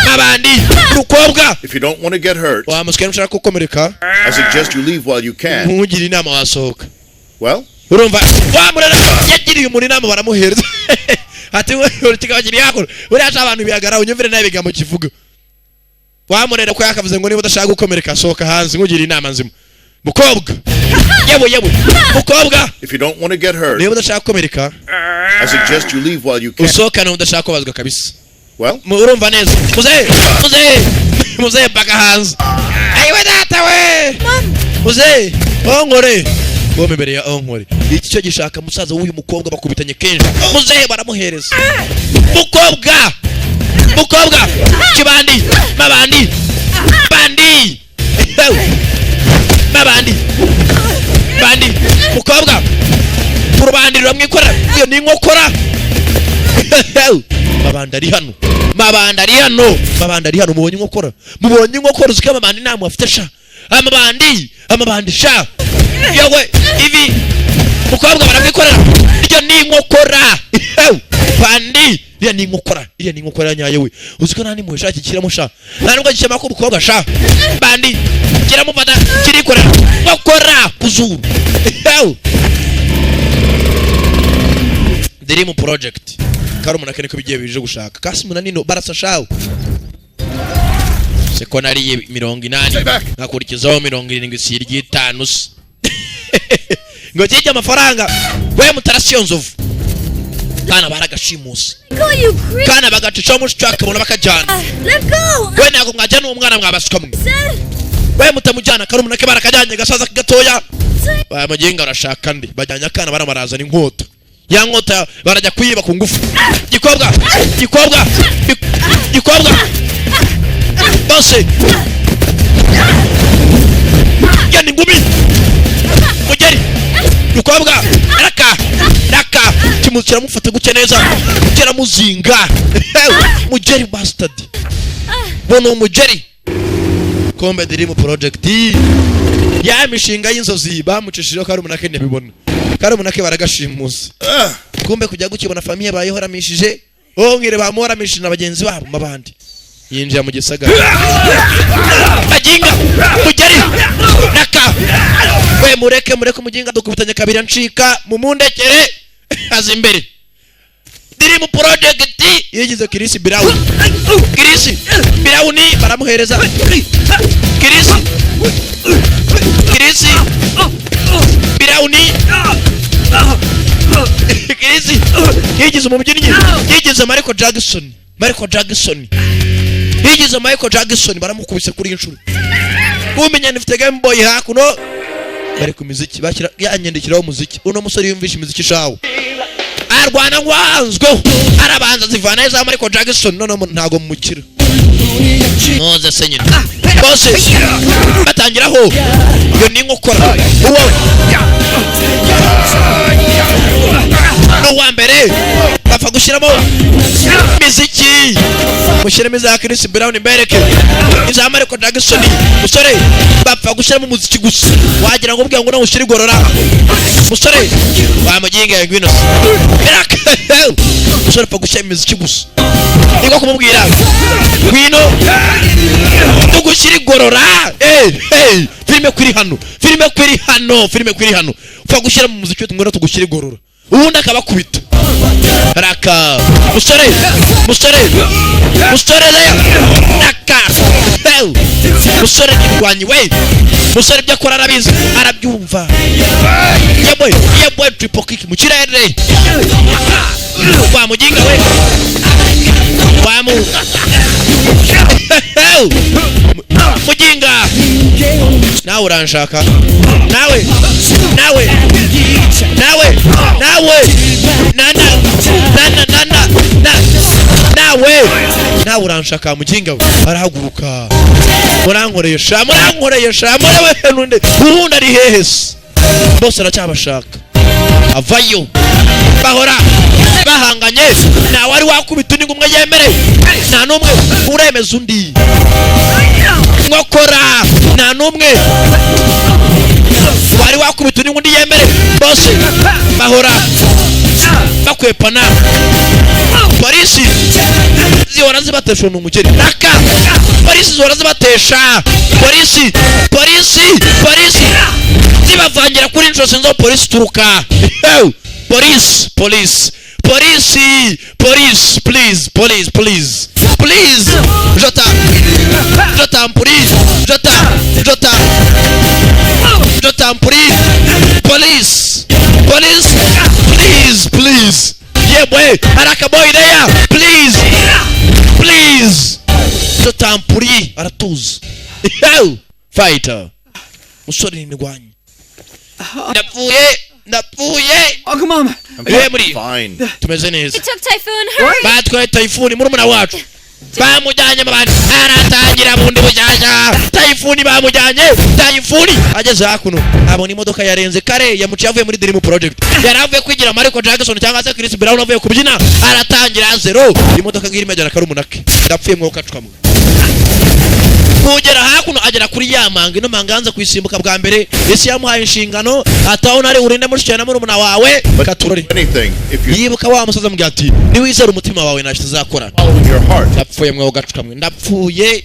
babandi urukobwa. If you don't want to get hurt, Wa muswe, ntushaka gukomereka, I suggest you leave while you can. Nkugira inama, wasohoka. Well, Urumva wa murera yagiriye umuntu inama, baramuhereza ati kikaba yakora buriya aca abantu bihagara. Unyumvire nawe ibigambo kivuga wa murera ko yakavuze ngo niba udashaka gukomereka sohoka hanze. Nkugira inama nzima mukobwa, yewe yewe mukobwa. If you don't want to get hurt, Niba udashaka gukomereka, I suggest you leave while you can. usohokane udashaka kubazwa kabisa. Well, Urumva neza muzehe, muzehe, muzehe paka hanze. Ayiwe data we, muzehe onkore bombe imbere ya onkore. Iki cyo gishaka musaza w'uyu mukobwa bakubitanye kenshi. Muzehe baramuhereza mukobwa, mukobwa kibandi mabandi bandi mabandi bandi mukobwa urubandi ruramwikorera. Iyo ni inkokora. Mabandi ari hano, mabandi ari hano, mabandi ari hano. Mubonye inkokora, mubonye inkokora. Uziko amabandi nta afite sha, amabandi, amabandi sha. Yewe ivi mukobwa baramwikorera. Iryo ni inkokora bandi, iriya ni inkokora, iriya ni inkokora nyayo we. Uziko nta nimwe sha kikiramo sha, nta nubwo gikema ko umukobwa sha. Bandi kiramufata kirikorera nkokora kuzuru. Dream Project karumuna kene ko bigiye bije gushaka kasi munanino barasa shawe seko nariye 80 nkakurikizaho 70 si iry'itanu se ngo kijye amafaranga we mutarasiyo nzovu kana baragashimusa. Go, you creep! Kana bagacishaho mushiki akabona bakajyana. Let go! We ntabwo mwajyana uwo mwana mwabasuka mwe. Said, We mutamujyana, karumuna ke barakajyanye gasaza gatoya bamugenga barashaka ndi bajyanye akana barabarazana inkota ya nkota barajya kuyiba ku ngufu. Gikobwa, gikobwa, gikobwa bose genda ingumi mugeri mukobwa raka raka kimu kiramufata gutya neza kiramuzinga mugeri bastard bona umugeri. Kombe Dream Project ya mishinga y'inzozi bamucishijeho karumuna ke ntibibona karumuna ke baragashimusa. Kumbe kujya gukibona famille bayihoramishije ongere bamuhoramishije na bagenzi babo mabandi yinjira mu gisagara baginga mugeri raka we mureke mureke umuginga dukubitanye kabiri ncika mumundekere aza imbere. Dream Project yigize Chris Brown, Chris Brown baramuhereza Chris, Chris Brown, Chris yigize umubyinnyi yigize Michael Jackson, Michael Jackson yigize Michael Jackson baramukubise kuri inshuro. Kumenya nifite Game Boy hakuno bari ku miziki bashyira yanyandikiraho umuziki. Uno musore yumvisha imiziki shawo arwana ngwanzweho arabanza zivana za Michael Jackson. None ntago mumukira muze se nyine bose batangiraho. Iyo ni inkokora uwo n'uwa mbere bapfa gushyiramo imiziki mushyiremo iza Chris Brown mbereke iza Michael Jackson. Musore bapfa gushyiramo umuziki gusa wagira ngo ubwira ngo nawe ushyire igorora musore wamuginga ngwino se musore apfa gushyira imiziki gusa niko kumubwira ngwino tugushyira igorora. Hey, filime kuri hano, filime kuri hano, filime kuri hano upfa gushyira mu muziki ngwino tugushyira igorora ubundi akabakubita raka musore musore musore raka hey. Musore nirwanyi we musore ibyo akora arabizi arabyumva. Yebwe yebwe triple kick mu kirere wa muginga we wa mu muginga nawe uranshaka nawe nawe nawe nawe nana nana nana na nawe nawe uranshaka muginga we arahaguruka murankoreye sha murankoreye sha murewe nunde ubundi ari hehe se bose aracyabashaka avayo bahora Bahanganye, ntawe wari wakubita undi ngo umwe yemere, nta n'umwe uremeza undi nkokora, nta n'umwe wari wakubita undi ngo undi yemere. Bose bahora bakwepana. Polisi zihora zibatesha. Ni umukene raka. Polisi zihora zibatesha. Polisi, polisi, polisi zibavangira kuri inshuro. Sinzi aho polisi ituruka. Ew! Polisi, polisi, polisi, polisi, please, police, please, please. Jota, jota, police, jota, jota, jota, police, police, police, please, please. Yebwe, haraka boy there, please, please. Jota mpuri aratuza. Ew! Fighter musore ni ndwanyi. Ndapfuye, ndapfuye. Uncle Mom. Eh, muri Fine. tumeze neza. They took Typhoon. Hurry! Batwaye Tayifuni, murumuna wacu, bamujyanye mu bantu. Aratangira bundi bushyashya. Tayifuni bamujyanye. Tayifuni ageze hakuno abona imodoka yarenze kare yamuciye. Avuye muri Dream Project, yari avuye kwigira Michael Jackson cyangwa se Chris Brown, avuye kubyina, aratangira zero. Imodoka ngiri imajyana karumuna ke. Ndapfuye mwuka cwamwe. Kugera hakuno agera kuri ya manga. Ino manga yanze kuyisimbuka bwa mbere. Isi yamuhaye inshingano ataho nari urinde mushiki na murumuna wawe katurore. Anything if you Yibuka wa musaza amubwira ati: "Niwizera umutima wawe, ntacyo tuzakora." follow your heart. Ndapfuye mwe gacukamwe, ndapfuye,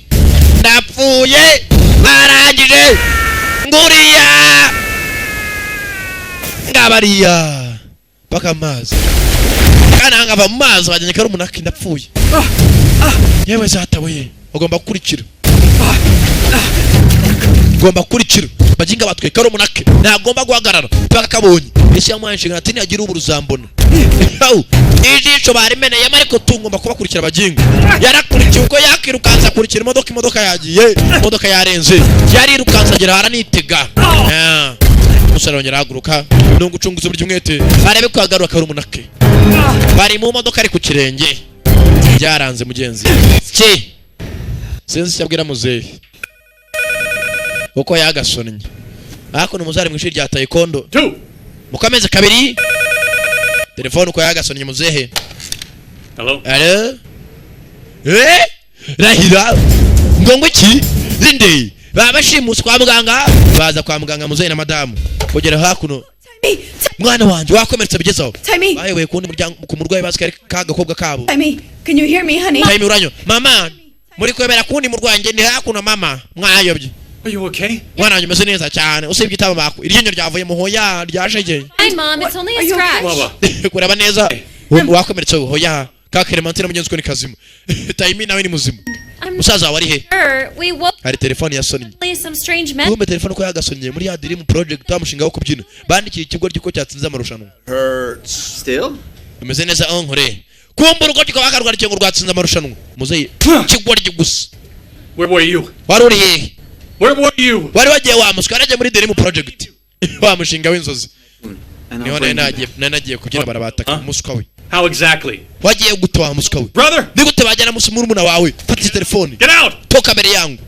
ndapfuye. Arangije nguriya ngabariya paka amazi kandi ngava mu mazi bajyanye karumuna ke. Ndapfuye yewe zatabuye. Ugomba gukurikira, ugomba gukurikira. Baginga batwe karumuna ke ntagomba guhagarara paka kabonye. Ese yamuhaye inshingano ati: "Nihagira ubu ruzambona." Ijisho barimeneyemo, ariko tugomba kubakurikira. Abaginga yarakurikiye uko yakirukansa akurikira imodoka. Imodoka yagiye, imodoka yarenze, yarirukansa agera aranitega. Ah. Umusore arongera ahaguruka, ni ugucunguza uburyo umwete arebe ko yagarura karumuna ke. Bari mu modoka ari ku kirenge, byaranze mugenzi ki. Sinzi icyo abwira muzehe kuko yagasonnye. Hakuno umuzari mu ishuri rya taekwondo. Two. Mu kwamezi kabiri telefone uko yagasonnye muzehe. Hello? Alo? Eh? Rahira ngo iki zinde baba bashimuswe kwa muganga. Baza kwa muganga muzehe na madamu. Kugera hakuno, mwana wanjye wakomeretse bigezaho. Timmy! Bayoboye kuwundi muryango ku murwayi bazi ko ari ka gakobwa kabo. Timmy, can you hear me, honey? Time uranyo mama, muri kwemera kundi murwayi. Nge ndi hakuno mama, mwayobye. Are you okay? Mwana wanjye umeze neza cyane usibye itama bako iryinyo ryavuye mu hoya ryashegeye. Hi, Mom. It's only a scratch. Baba. Kureba neza wakomeretse hoya. Ka Clementine mugenzi we ni kazima, Tayimi nawe ni muzima. I'm Musaza wawe ari he? sure. We woke Hari telefone yasonnye. some strange men. Kumbe telefone ko yagasonnye muri ya Dream Project, wa mushinga wo kubyina, bandikiye ikigo ry'uko cyatsinze amarushanwa. Hurts. Still? Umeze neza onkore. Kumbe urugo rwiko bakarwarikiye ngo rwatsinze amarushanwa. Muzeyi kigoryi gusa. Where were you? Wari uri hehe? Where were you? Wari wagiye wa muswa? Yaragiye muri Dream Project, wa mushinga w'inzozi. And I'll Niho nari bring him nagiye, nari nagiye kubyina, barabataka. Umuswa we. How exactly? Wagiye gute wa muswa we? Brother! Ni gute bajyana musi murumuna wawe? Fata iyi telefone. Get out! Toka mbere yangu,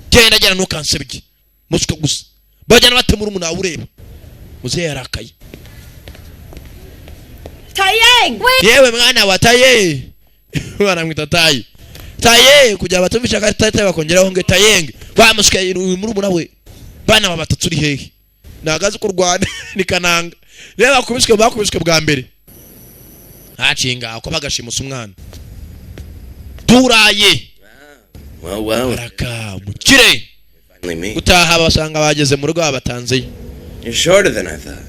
genda genda, ntukansebye muswa gusa. Bajyana bate murumuna wawe ureba? Muzehe yarakaye. Taiyang! Yewe mwana wa Taye, baramwita Taye, Taye kugira batumvisha ko ari Taye Taye, bakongeraho ngo Tayenge. Wa muswa, uyu murumuna we bana ba batatu uri hehe? Ntabwo azi kurwana ni kananga. Rero bakubiswe, bakubiswe bwa mbere hacinga uko bagashimusa umwana turaye. Well, well. Araka mukire. Finally meet. Gutaha basanga bageze mu rugo babatanzeyo. You're shorter than I thought.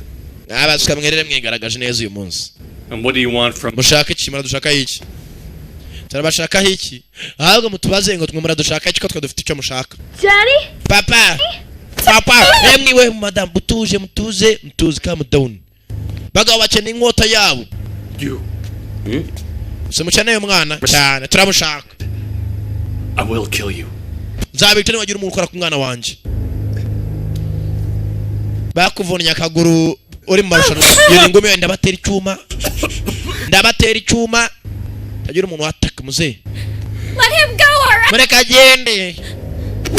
Mwabasuka mwerere, mwigaragaje neza uyu munsi. And what do you want from Mushaka iki? Muradushakaho iki? Turabashakaho iki? Ahubwo mutubaze ngo twe muradushaka iki, ko twe dufite icyo mushaka. Daddy? Papa, papa, emwiwe madamu, mutuje, mutuze, mutuze, calm down. Bagabo bakeneye inkota yabo. You? Se mukeneye umwana cyane, turamushaka. I will kill you. Nzabica nibagira umuntu ukora ku mwana wanjye. Bakuvunnye akaguru uri mu marushanwa. Iyo ni ingumi. Ndabatera icyuma, ndabatera icyuma, tagira umuntu wataka muzehe. Let him go, alright? Mureke agende.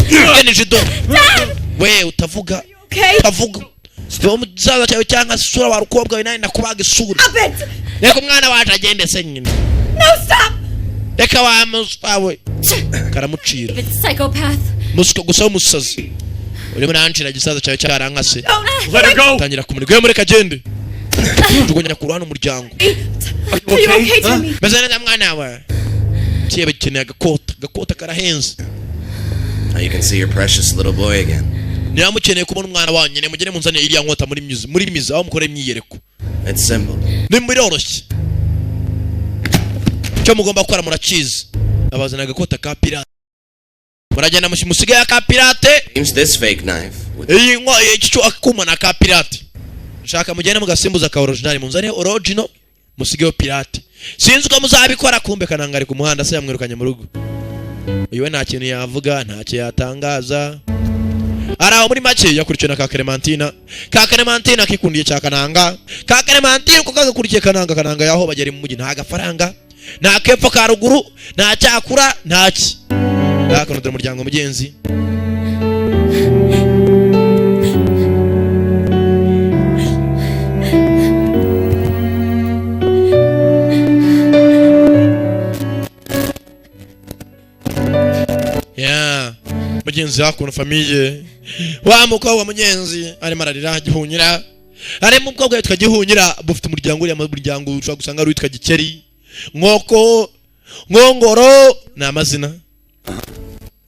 Gende jido we, utavuga, utavuga. Siba umusaza cyawe cyangwa se isura wa rukobwa we, nawe ndakubaga isura. Stop it! Reka umwana wacu agende se nyine. No, stop! Reka wa muswa we, karamucira. Stupid psychopath. Muswa gusa w'umusazi, urimo urancira, igisaza cyawe cyarankase. Let her go! Tangira kumurika, mureka agende, jugunya ku ruhande umuryango. Are you okay, Timmy? Meze neza mwana we. Kiye bakeneye agakota, agakota karahenze. Now you can see your precious little boy again. Niba mukeneye kubona umwana wanyu nyine, mugende munzanire iriya nkota muri musée, muri musée aho mukora imyiyereko. It's simple. Ni biroroshye, icyo mugomba gukora murakizi. Abazana agakota ka pirate, muragenda musigaye aka pirate. Change this fake knife with Iyi nko iki cyo akuma na ka pirate, nshaka mugende mugasimbuza ka original, munzane original musigeho pirate. Sinzi uko muzabikora. Kumbe kanangari ku muhanda, se yamwirukanye mu rugo. Uyu we nta kintu yavuga, ntacyo yatangaza, ari aho muri make. Yakurikiwe na ka Clementina, ka Clementina kikundiye cya Kananga. Ka Clementina uko kagakurikiye Kananga, Kananga yaho bagera mu mujyi, nta gafaranga, nta kepfo ka ruguru, nta cyakura, nta ki. Hakuno dore umuryango mugenzi. Ya mugenzi, hakuno famille, wa mukobwa mugenzi arimo ararira. Gihunyira harimo umukobwa witwa Gihunyira, bufite umuryango, uriya muryango ushobora gusanga ari uwitwa Gikeri, Nkoko, Nkongoro, ni amazina.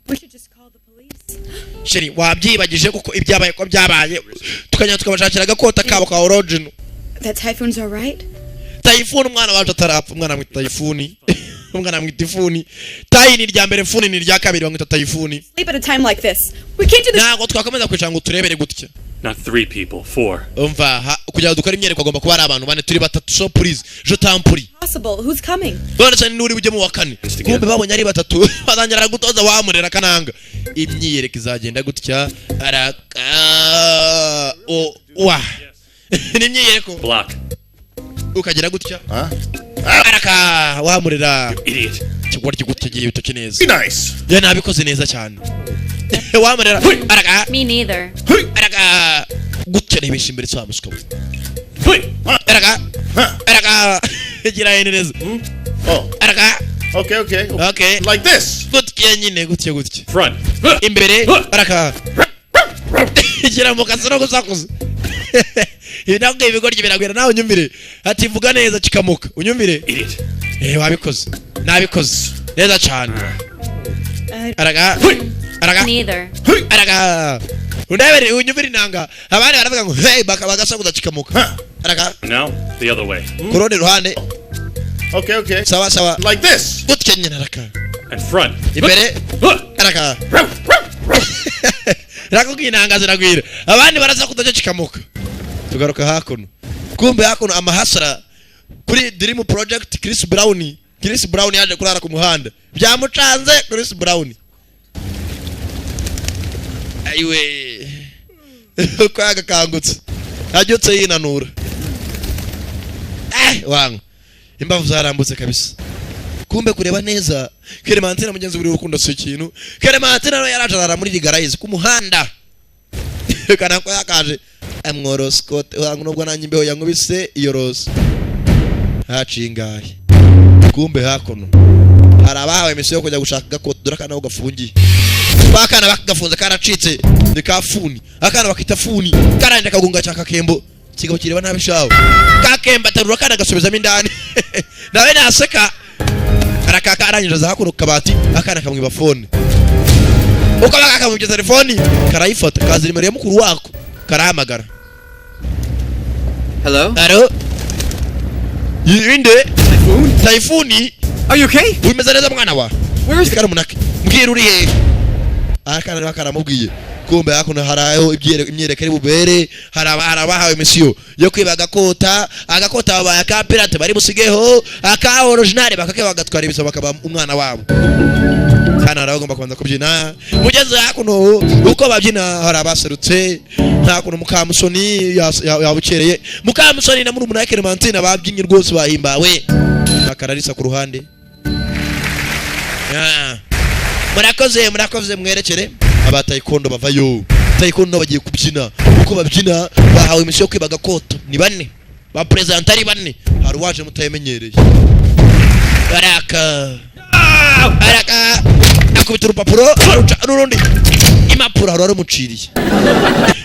We should just call the police. Chérie, wabyibagije kuko ibyabaye ko byabaye, tukajya tukabashakira agakota kabo ka original. That typhoon's all right? Tayifuni, umwana wacu atarapfa. Umwana amwita Tayifuni, umwana amwita Ifuni. Tayi ni irya mbere, Funi ni irya kabiri, bamwita Tayifuni. Sleep at a time like this. We can't do this. Ntabwo twakomeza kwicara ngo turebere gutya. Not three people, four. Umva, kugira ngo dukore imyereko agomba kuba ari abantu bane, turi batatu, so please, je t'en prie. Possible. Who's coming? None se nuri bujye mu wa kane? Kumbe babonye ari batatu, batangira gutoza wamurera Kananga. Imyiyereko izagenda gutya, araka o wa ni imyiyereko. Block. Ukagira gutya, araka wamurera. Idiot. Kigoryi gutya, ibitoki neza. Nice. Ya, nabikoze neza cyane, wamurera, araka. Me neither. Araka gutya, rebesha imbere, wa muswa we. Araka, araka, gira hene neza. Oh. Araka. Okay. Okay. Like this. Gutya nyine, gutya gutya. Front. Imbere, araka, gira mu kazi no gusakuza. Ibi nabwo ibigoryi biragwira nawe, unyumvire. Ati vuga neza kikamuka, unyumvire. Idiot. Eh, wabikoze, nabikoze neza cyane. Araka, araka. Neither. Araka, undebere, unyumvire inanga. Abandi baravuga ngo hey, bagasakuza kikamuka, araka. Now, the other way. Ku rundi ruhande. Okay. Sawa sawa. Like this. Gutya nyine, araka. And front. Imbere, araka. Nakubwiye inanga ziragwira, abandi barasakuza cyo kikamuka. Tugaruka hakuno, kumbe hakuno amahasara kuri Dream Project. Chris Brown, Chris Brown yaje kurara ku muhanda, byamucanze. Chris Brown ayiwe, uko yagakangutse, abyutse yinanura, eh wangu, imbavu zarambutse kabisa. Kumbe kureba neza Clementine mugenzi, buri urukundo si ikintu. Clementine nawe yaraje arara muri rigarayizi ku muhanda. Kana ko yakaje amworosa ikote wangu, nubwo nanjye imbeho yankubise iyo rose haciye ingahe. Kumbe hakuno hari abahawe misiyo yo kujya gushaka agakoto. Dore akana aho gafungiye, bakana bakagafunze karacitse, ni ka funi. Akana bakita funi, karangije kagunga cya kakembo. Kigabo kireba nabi shawe, kakembo aterura akana agasubizamo indani, nawe naseka arakaka. Arangije aza hakuno ku kabati, akana kamwiba phone. Uko bakakamwibye telefoni, karayifata, kaza nimero ya mukuru wako, karahamagara. Hello? Alo, inde? Typhoon. Are you okay? Umeze neza mwana wa? Where is Kari umunake, mbwira uri hehe. Akana niba karamubwiye. Kumbe hakuno hari aho imyereko iri bubere, hari abahawe misiyo yo kwiba agakota. Agakota babaye aka pirate, bari busigeho aka original, bakake bagatwara ibisabo, bakaba umwana wabo. Kandi hari abagomba kubanza kubyina. Mugeze hakuno uko babyina, hari abaserutse. Nta kuntu Mukamusoni yabukereye. Mukamusoni na murumuna we Clementine babyinnye rwose, bahimbawe. Bakararisa ku ruhande. Ah. Murakoze, murakoze, mwerekere aba taekwondo bavayo. Taekwondo bagiye kubyina. Uko babyina, bahawe misiyo yo kwiba agakoto, ni bane. Ba perezida ari bane, hari uwaje mutayemenyereye. Baraka baraka, akubita urupapuro aruca n'urundi impapuro, hari warumuciriye.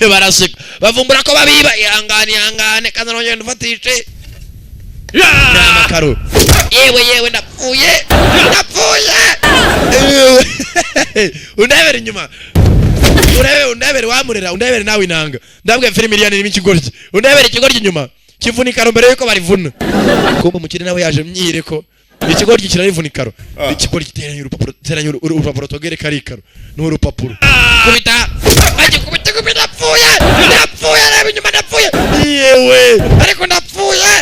Baraseka, bavumbura ko babiba. Ihangane, ihangane, kandi nongere ndufatishe ni amakaro. Yewe yewe, ndapfuye, ndapfuye! Yewe. Undebere inyuma, urebe, undebere wamurera, undebere nawe inanga. Ndabwiye filimi iriya irimo ikigoryi. Undebere ikigoryi inyuma kivuna ikaro mbere yuko barivuna. Kumbe umukire nawe yaje myiyereko, ikigoryi kirarivuna ikaro. Ikigoryi giteranya urupapuro, teranya urupapuro, tubwire ko ari ikaro, ni urupapuro. Kubita, agikubita, kubita. Ndapfuye, ndapfuye! Reba inyuma, ndapfuye! Yewe, ariko ndapfuye!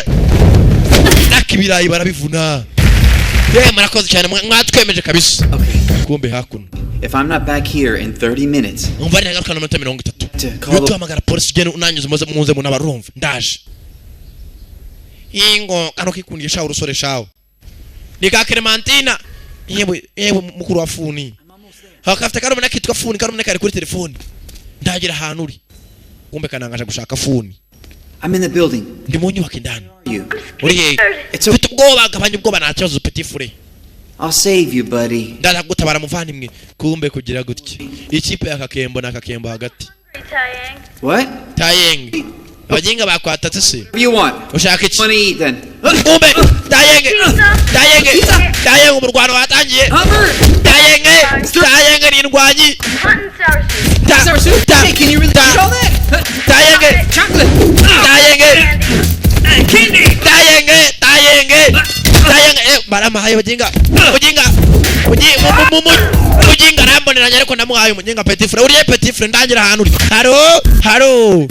Naka ibirayi barabivuna. Yewe, murakoze cyane, mwatwemeje kabisa. Kumbe hakuno. If I'm not back here in 30 minutes, Umva, nagaruka na minota 30. Call the Utuhamagara polisi, ugende unanyuze, muze, muze munabarumva. Ndaje. Ingo kano kikundiye shawo, urusore shawo ni ka Clementina. Yewe yewe, mukuru wa Funi hakafite karumuna kitwa Funi. Karumuna kari kuri telefoni. Ndagira ahantu uri. Kumbe kanangaje gushaka Funi. I'm in the building. Ndi mu nyubako indani. You. Uri hehe? Ufite ubwoba? Gabanya ubwoba, nta kibazo, petit frère. I'll save you, buddy. Ndaza kugutabara, muvandimwe. Kumbe kugira gutya, ikipe ya Kakembo na Kakembo hagati. What? Tayenge, abaginga bakwatatse se? You want? Ushaka iki? Wanna eat then? Kumbe Tayenge, Tayenge, Tayenge, umurwano watangiye. Tayenge, Tayenge ni indwanyi. Ta ta. Hey, can you really ta eat all that? Tayenge. Chocolate. Tayenge. Candy. Tayenge, Tayenge, Tayenge. Eh, baramuhaye bajinga, mujinga, mu mu mu mujinga aramboneranya, ariko ndamuhaye umujinga. Petit frère, uriye? Petit frère, ndangira ahantu uri. Haro haro,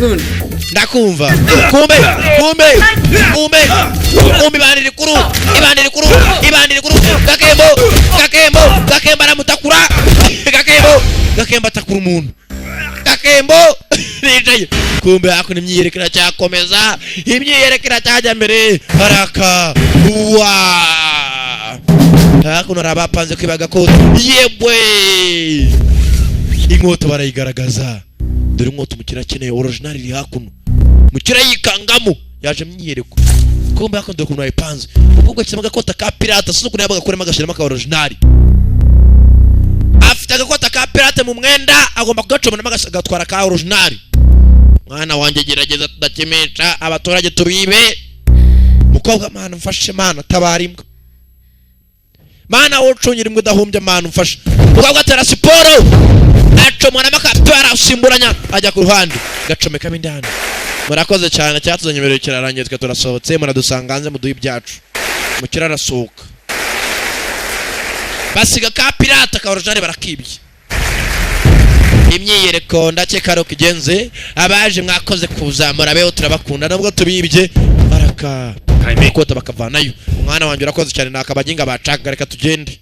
ndakumva. Kumbe kumbe kumbe kumbe, ibandi rikuru, ibandi rikuru, ibandi rikuru. Gakembo, Gakembo, Gakembo aramutakura. Gakembo, Gakembo atakura umuntu. Gakembo nicaye. Kumbe hakuno imyiyereko iracyakomeza, imyiyereko iracyajya mbere. Baraka wa hakuno hari abapanze kwiba gakondo. Yebwe, inkota barayigaragaza. Dore inkota umukire akeneye, original iri hakuno. Umukire yikangamo yaje myiyereko. Kumbe hakuno dore ukuntu bayipanze. Umukobwa ashyiramo agakota ka pirata, sinzi ukuntu yaba gakuremo agashyiramo aka original. Afite agakota ka pirate mu mwenda, agomba kugacomoramo agatwara ka original. Mwana wanjye, gerageza tudakimisha abaturage, tubibe. Mukobwa, mana mfashe, mana tabara imbwa, mana wowe ucungira imbwa udahumbya, mana umfashe. Mukobwa atera siporo, acomoramo akapira, asimburanya ajya ku ruhande, gacomekamo indani. Murakoze cyane, cyatuzanye ibirori kirarangiye, twe turasohotse, muradusanga hanze muduhe ibyacu. Mukira arasohoka, basiga ka pirata, ka original barakibye. Imyiyereko ndakeka ari uko igenze. Abaje mwakoze kuzamura beho, turabakunda nubwo tubibye. Baraka kota bakavanayo. Umwana wanjye, urakoze cyane, nakabaginga bacaga, reka tugende.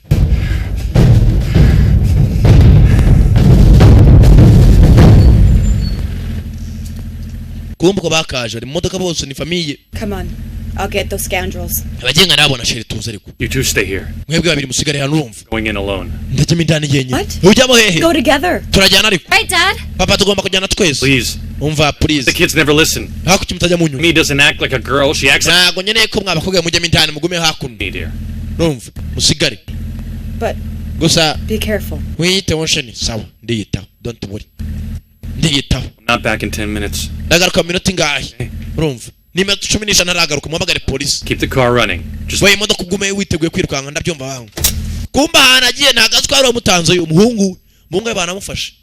Kumbe uko bakaje bari mu modoka bose ni famille. Come on. I'll get those scoundrels. Abagenga nabona chéri, tuze ariko. You two stay here. Mwebwe babiri musigare hano, urumva? Going in alone. Ndajyamo indani jyenyine. What? Ujyamo hehe? Go together. Turajyana ariko. Right, Dad? Papa, tugomba kujyana twese. Please. Umva, please. The kids never listen. Hakuki mutajya munyuma? Me doesn't act like a girl. She acts like Ntabwo nkeneye ko mwabakobwa mujyamo indani, mugume hakuno. me, dear. Urumva, musigare. But Gusa be careful. wiyiteho chérie. Sawa, ndiyitaho, don't worry, ndiyitaho. I'm not back in 10 minutes. Ndagaruka mu minota ingahe? Urumva, ni iminota 15 ntaragaruka, muhamagare polisi. Keep the car running. Just We, imodoka ugume witeguye kwirukanka. Ndabyumva wangu. Kumba ahantu agiye ntabwo azi ko hari uwamutanze. Uyu muhungu, umuhungu we banamufashe,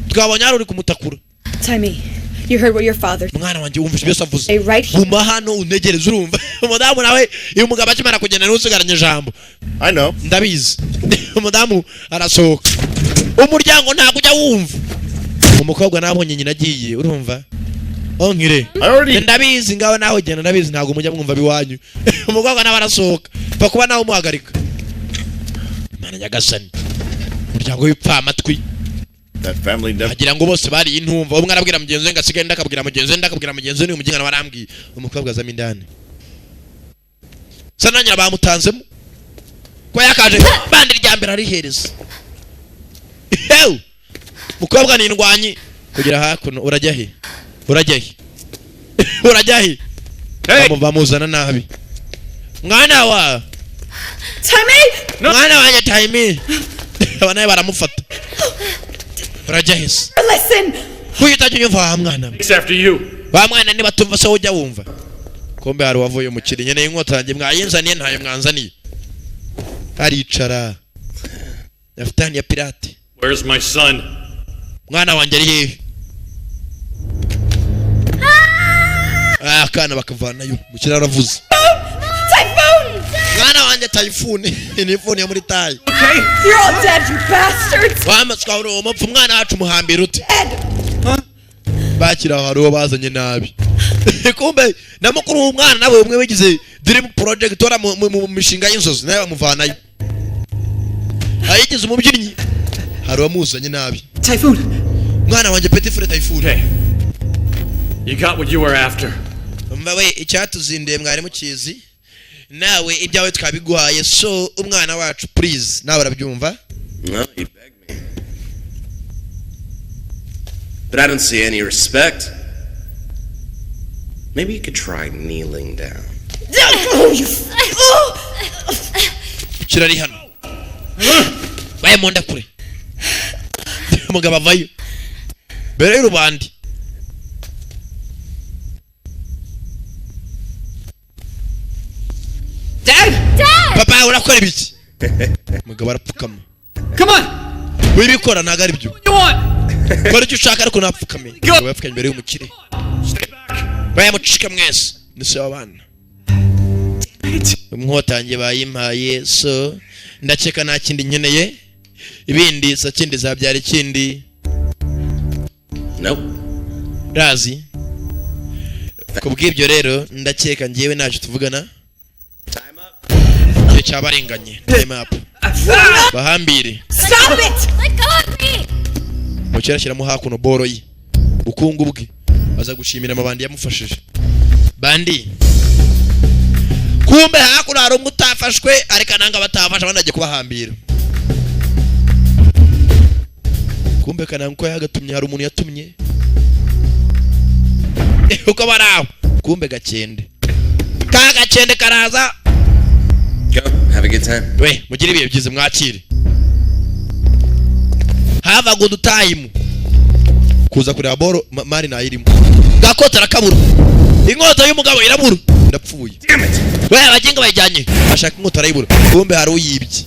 twabonye hari uri kumutakura. Timmy, you heard what your father Mwana wanjye, wumva ibyo avuze? Stay right here. Guma hano untegereze, urumva? Umudamu nawe, iyo umugabo akimara kugenda niwe usigaranye ijambo. I know. Ndabizi. Umudamu arasohoka, umuryango ntabwo ujya wumva. Umukobwa nabonye nyina agiye, urumva onkire? I already. Ndabizi, ngaho nawe genda, ndabizi ntabwo mujya mwumva biwanyu. Umukobwa nawe arasohoka, pfa kuba nawe umuhagarika. Imana nyagasani, umuryango w'ibipfamatwi. That family never. Agira ngo bose bariye intumva. Umwe arabwira mugenzi we ngo asigaye, undi akabwira mugenzi we, undi akabwira mugenzi we. N'uyu mugenzi nawe arambwiye. Umukobwa azamo indani, sa na nyina bamutanzemo ko yakaje bandi rya mbere arihereza. Hew! Mukobwa ni indwanyi. Kugera hakuno, urajya he? Urajya he? Urajya he? Bamuzana nabi. Mwana wa Timmy! Mwana wanjye Timmy. Abana baramufata. Urajya hese. Listen. Kuki utajya unyumva wa mwana? It's after you. Wa mwana niba tumva se ujya wumva. Kumbe hari uwavuye umukiri nyene inkota yanjye mwayinzaniye ntayo mwanzaniye. Aricara. Afitani ya pirate. Where's my son? Mwana wanjye ari hehe? Akana bakavanayo. Mukiri aravuze. Typhoon! Mwana wanjye Typhoon. Ni phone ya muri tayi. Okay. You're all dead, you bastards. Wamatswa uri umupfu mwana wacu muhambira ute? Bakira hari uwo bazanye nabi. Kumbe na mukuru w'umwana nawe umwe wigize Dream Project ora mu mishinga y'inzozi nawe bamuvanayo. Ayigize umubyinnyi hari uwamuzanye nabi. Typhoon. Mwana wanjye Petit Frere Typhoon. Okay. You got what you were after. Umva we icyatuzindiye mwari mukizi. Nawe ibyawe twabiguhaye so umwana wacu please nawe urabyumva. No, you begged me. But I don't see any respect. Maybe you could try kneeling down. Oh, you. Kirari hano. Baye munda kure. Umugabo avayo. Mbere y'urubandi. Dad! Dad! Papa urakora ibiki? Umugabo arapfukama. Come on! Wibikora ntago ari byo. You want? Kora icyo ushaka ariko napfukame. Umugabo yapfukamye imbere y'umukire. Baye mucika mwese. Ni se w'abana. Inkotanyi bayimpaye so ndakeka nta kindi nkeneye. Ibindi sa kindi zabyara ikindi. Nope. Razi. Kubw'ibyo rero ndakeka ngiyewe ntacyo tuvugana. Igihe cyabarenganye. Time up. Bahambire. Stop it! Let go of me! Mukera ashyiramo hakuno boro ye. Bukungu bwe. Aza gushimira amabandi yamufashije. Bandi. Kumbe hakuno hari umwe utafashwe ariko nanga batafashe abandi agiye kubahambira. Kumbe kananga uko yagatumye hari umuntu yatumye. Uko baraho. Kumbe gakende. Ka gakende karaza. Go. Have a good time. We mugire ibihe byiza mwakire. Have a good time. Kuza kureba boro mari nayirimo. Gakota rakabura. Inkota y'umugabo irabura. Ndapfuye. We abaginga bayijyanye. Ashaka inkota arayibura. Kumbe hari uyibye.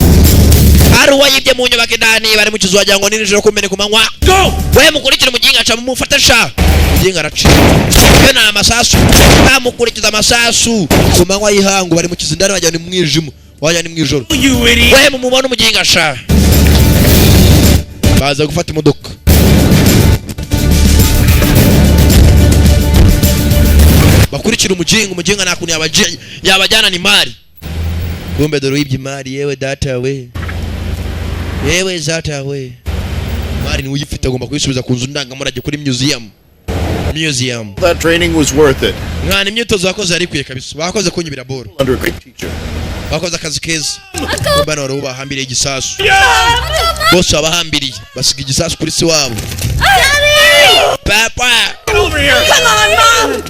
Hari uwayibye mu nyubako indani bari mu kizu wagira ngo ni nijoro kumene ku manywa. We mukurikire umuginga aca mumufate sha. Umuginga araca. Yo na amasasu. Bamukurikiza amasasu. Ku manywa y'ihangu bari mu kizu indani wagira ni mwijima. Wagira ni mwijoro. We mumubona umuginga sha. Baza gufata imodoka. Bakurikira umuginga, umuginga nta kuntu yabajyana ni mari. Kumbe dore uyibye imari yewe data we. Yewe zata we. Mari ni uyifite agomba kuyisubiza ku nzu ndangamurage kuri museum. Museum. That training was worth it. Mwana imyitozo wakoze yarikwiye kabisa. Bakoze kunyibira boro. Under a great teacher. Bakoze akazi keza. Kumbe none ubahambiriye igisasu. Bose babahambiriye basiga igisasu kuri se wabo. Papa! Over here! Come on, Mom!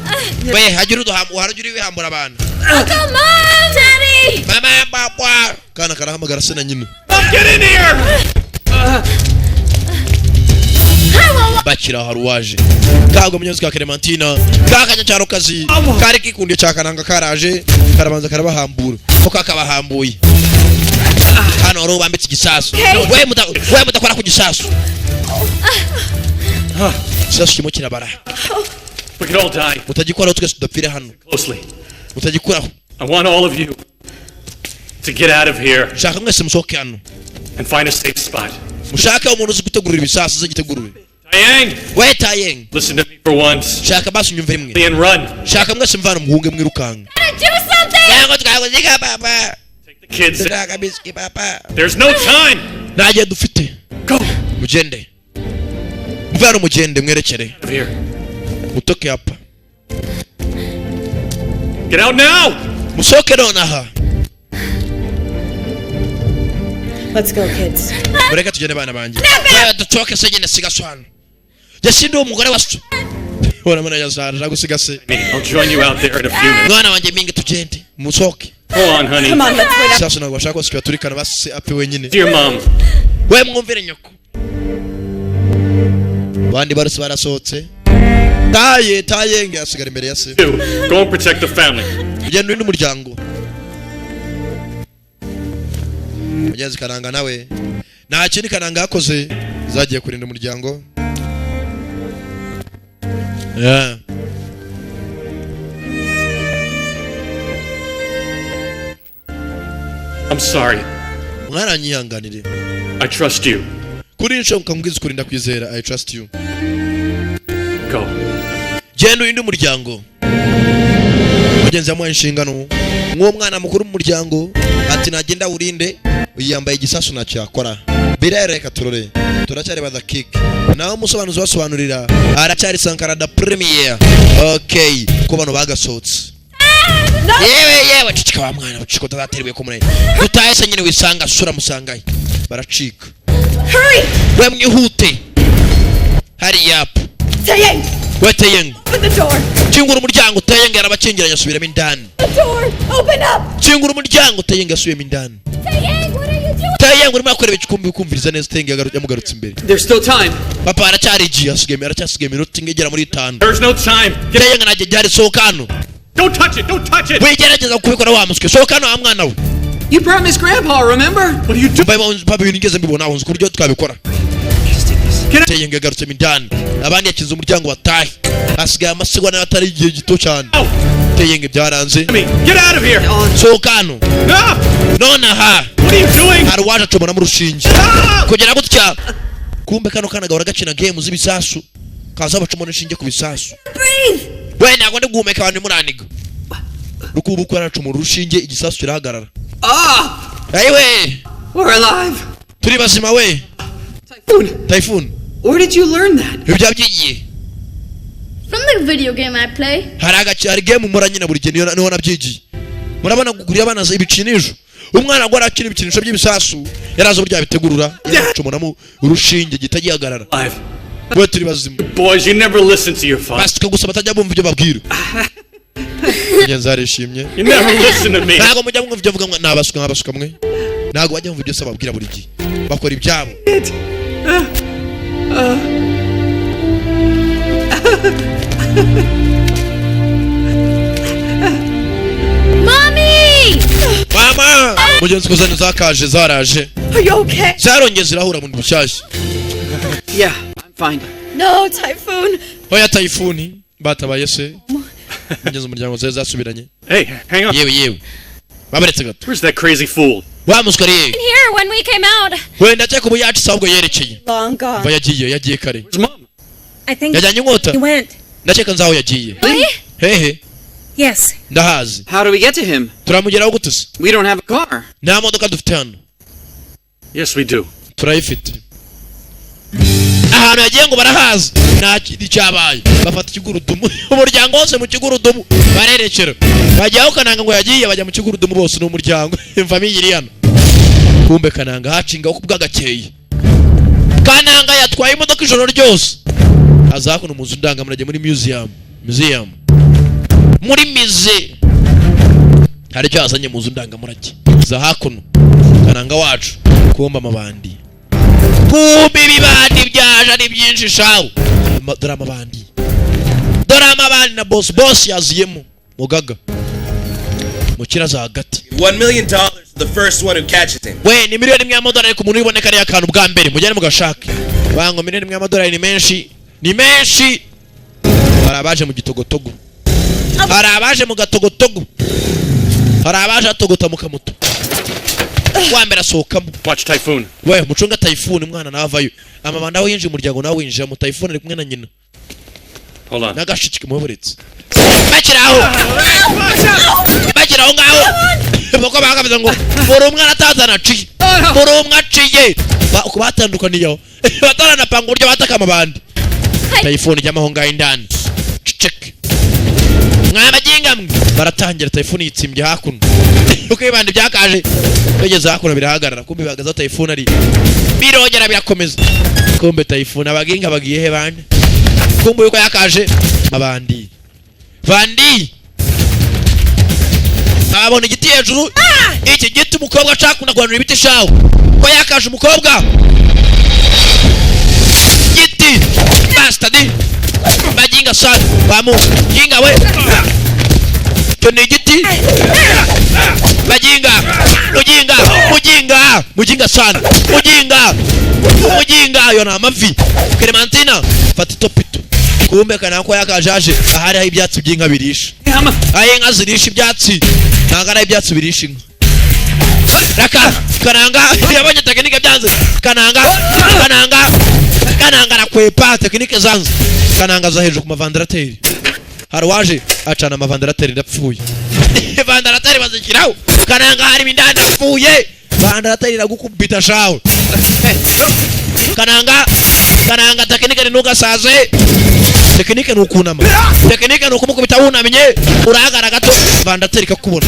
We hagira uduhambura wihambura abantu. Uncle Mom! Daddy! Mama papa! Kana karahamagara se na nyina. Get in here! Bakira haruwaje. Kago munyozi ka Clementina, kakanya cyaro kazi, kari kikundiye cyakananga karaje, karabanza karabahambura. Ko kakabahambuye. Hano ro bambitse igisasu. We mudakora ku gisasu. Gisasu kirimo kirabara. We could all die. Mutagikoraho twese tudapfire hano. Closely. Mutagikoraho. I want all of you to get out of here. Shaka mwese musohoke hano. And find a safe spot. Mushaka umuntu uzi gutegurira ibisasu azagitegurure. Tayang! We Tayang! Listen to me for once. Shaka basi unyumve rimwe. And run. Shaka mwese mvana muhunge mwirukanka. Do something! Yango twakuzika papa. Take the kids. Shaka bisiki papa. There's no time. Ntagihe dufite. Go. Mugende. Mvana mugende mwerekere. Here. Mutoke hapa. Get out now. Musohoke nonaha. Let's go, kids. Mureke tugende bana banjye. Dutoke se nyine siga so hano. Jye sindi umugore wa so. Urabona yazaje gusiga se. I'll join you out there in a few minutes. Mwana wanjye Mingi, tugende musohoke. Hold on, honey. Come on, let's wait up. Sasa ntabwo bashaka ko twaturikana base apfe wenyine. Dear mom. We mwumvire nyoko. Abandi barose barasohotse. Taye Tayenge asigara imbere ya se. You go and protect the family. Ugenda uri n'umuryango. Mugenzi Kananga nawe nta kindi Kananga yakoze, zagiye kurinda umuryango. Yeah. I'm sorry. Mwaranyihanganire. I trust you. Kuri insho mukambwiza ukuri, ndakwizera. I trust you. Go. Genda urinde umuryango. Mugenzi yamuhaye inshingano nk'uwo mwana mukuru mu muryango, ati nagenda awurinde. Uyu yambaye igisasu ntacyo yakora. Birere reka turore, turacyareba The Kick, naho umusobanuzi ubasobanurira aracyari Sankara da Premier. Okay, ko bano bagasohotse. Yewe yewe, cicika wa mwana, cicika utazaterwa ko munene utahe se nyine wisanga sura musangaye baracika. Hurry! We mwihute, hurry up. Tayeng! We Tayeng, Open the door! kingura umuryango. Tayeng yarabakingiranye asubiramo indani. The door! Open up! Kingura umuryango. Tayeng asubiyemo indani. Tayang, what are you doing? Tayeng urimo akorera igikumbi kumviriza neza. Tayeng yamugarutse imbere. There's still time. Papa aracyari igihe, asigaye aracyasigaye iminota igera muri 5. There's no time. Tayeng najye byari sohoka hano. Don't touch it. Don't touch it. Wigerageza kubikora wa muswe, sohoka hano wa mwana we. You promised Grandpa, remember? What are you doing? Papa ibintu ngeze mbibona aho nzi ku buryo twabikora. Tayeng yagarutse indani, abandi yakinze umuryango watahe, hasigaye amasegonda nayo atari igihe gito cyane. Tayeng byaranze. Get out of here. Sohoka hano. Ah! Nonaha. What are you doing? Hari uwaje acomoramo urushinge kugera gutya, kumbe kano kana gahora gakina game z'ibisasu, kaza bacomora inshinge ku bisasu. Breathe! We ntabwo ndi guhumeka, abantu muraniga rukubu aracomora urushinge, igisasu kirahagarara. Ah! Ayiwe, We're alive. turi bazima we. Typhoon. Typhoon. Where did you learn that? Ibyo byabyigiye From the video game I play. hari agace, hari game mura nyina buri gihe niho nabyigiye. Murabona kugurira abana ibikinisho, umwana ngo arakina ibikinisho by'ibisasu, yarazi uburyo yabitegurura, yaracomoramo urushinge gihita gihagarara. Alive. We turi bazima. Boys, you never listen to your father. Basika gusa batajya bumva ibyo babwira. Mugenzi arishimye. You never listen to me. Ntabwo mujya mwumva ibyo mvuga mwe, ni abasuka nk'abasuka mwe, ntabwo bajya bumva ibyo se babwira buri gihe, bakora ibyabo. Mommy! Mama mugenzi kuzana zakaje zaraje. Are you okay? Zarongeye zirahura mu bushyashya. Yeah, I'm fine. No, Typhoon! Oya Tayifuni, batabaye se mugenzi, umuryango zari zasubiranye. Hey, hang on. Yewe yewe, babaretse gato. Where's that crazy fool? Wa muswa ari hehe? In here when we came out. Wenda cyangwa ubu yacu ahubwo yerekeye. Long gone. Mva yagiye, yagiye kare. Where's mom? I think Yajyanye inkota. he went. Ndakeka nzaho yagiye. Really? Hehe? Yes. Ndahazi. How do we get to him? Turamugeraho gute se? We don't have a car. Nta modoka dufite hano. Yes, we do. Turayifite. Ahantu yagiye ngo barahazi, nta kindi cyabaye, bafata ikigurudumu, umuryango wose mu kigurudumu barerekera bajyaho. Kananga ngo yagiye, bajya mu kigurudumu bose, ni umuryango famille iri hano. Kumbe Kananga hacingaho kubw'agakeye. Kananga yatwaye imodoka ijoro ryose, aza hakuno mu nzu ndangamurage, muri museum, museum muri musée, hari icyo yazanye mu nzu ndangamurage za hakuno. Kananga wacu, kumba amabandi, kumbe ibibandi byaje ari byinshi shawu. Dore amabandi, dore amabandi na boss, boss yaziyemo mugaga mukira za hagati. $1 million to the first one who catches him. We ni 1 miliyoni y'amadolari ku muntu uboneka ariya kantu bwa mbere, mujyane mugashake. Bango 1 miliyoni y'amadolari ni menshi, ni menshi. Hari abaje mu gitogotogo, hari abaje mu gatogotogo, hari abaje atogota mu kamoto. Wa mbere asohokamo. Watch Typhoon. We mucunga Tayifuni, umwana nawe avayo. Amabanda aho yinjiye umuryango nawe winjiramo. Tayifuni ari kumwe na nyina. Hold on. N'agashiki kamuburitse, bakiri aho, bakiri aho ngaho, kuko bakavuze ngo buri umwe aratazana aciye, buri umwe aciye. Uko batandukaniye aho bataranapanga uburyo bataka amabandi. Tayifuni ijyamo aho ngaho indani, ceceke mwamaginga mwe. Baratangira, Tayifuni yitsimbye hakuno uko ibandi byakaje bigeze hakuno birahagarara. Kumbe bihagaze aho Tayifuni ari, birongera birakomeza. Kumbe Tayifuni, abaginga bagiye he bande? Kumbuye uko yakaje abandi bandi abona igiti hejuru. Iki giti umukobwa ashaka guhanura ibiti shawe ko yakaje umukobwa giti bastard bajinga sana bamu jinga we. Icyo ni igiti bajinga mujinga mujinga mujinga sana mujinga mujinga. Yo ni amavi. Clementina fata itopito. Kumbe kana ko yakajaje ahari aho ibyatsi by'inka birisha, aho inka zirisha ibyatsi, ntabwo ari ibyatsi birisha inka. Raka Kananga yabonye tekinike byanze. Kananga Kananga Kananga arakwepa tekinike zanze. Kananga za hejuru ku mavandarateri, hari uwaje acana amavandarateri. Ndapfuye, vandarateri bazishyiraho. Kananga harimo indani, ndapfuye, vandarateri iragukubita shawe. Kananga Kananga tekinike ni ntugasaze, tekinike ni ukunama, tekinike ni ukumukubita wunamye. Urahagara gato vandarateri ikakubona,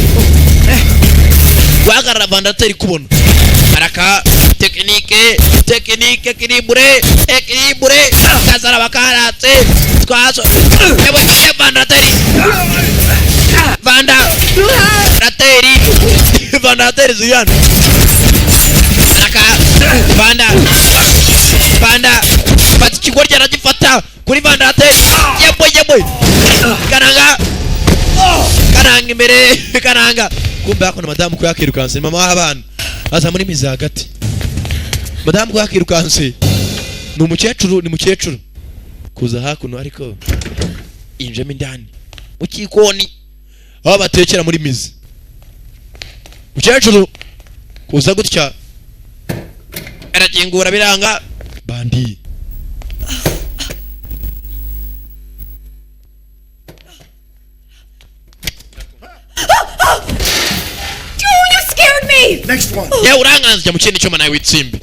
guhagarara vandarateri ikubona. Araka tekinike tekinike kiribure ekiribure kazara bakaratse twaso ewe vandarateri vandarateri vandarateri ziyana. Araka vanda vanda fata ikigoryi aragifata kuri vandarateri. Yebwe yebwe Kananga Kananga imbere Kananga. Kumbe hakuno madamu ko yakirukanse, mama w'abana aza muri mizi hagati. Madamu ko yakirukanse ni umukecuru, ni mukecuru kuza hakuno, ariko injemo indani mu kikoni aho batekera muri mizi. Mukecuru kuza gutya arakingura biranga bandi. Next one. Yewe uranganza jya mu kindi cyuma nawe witsimbe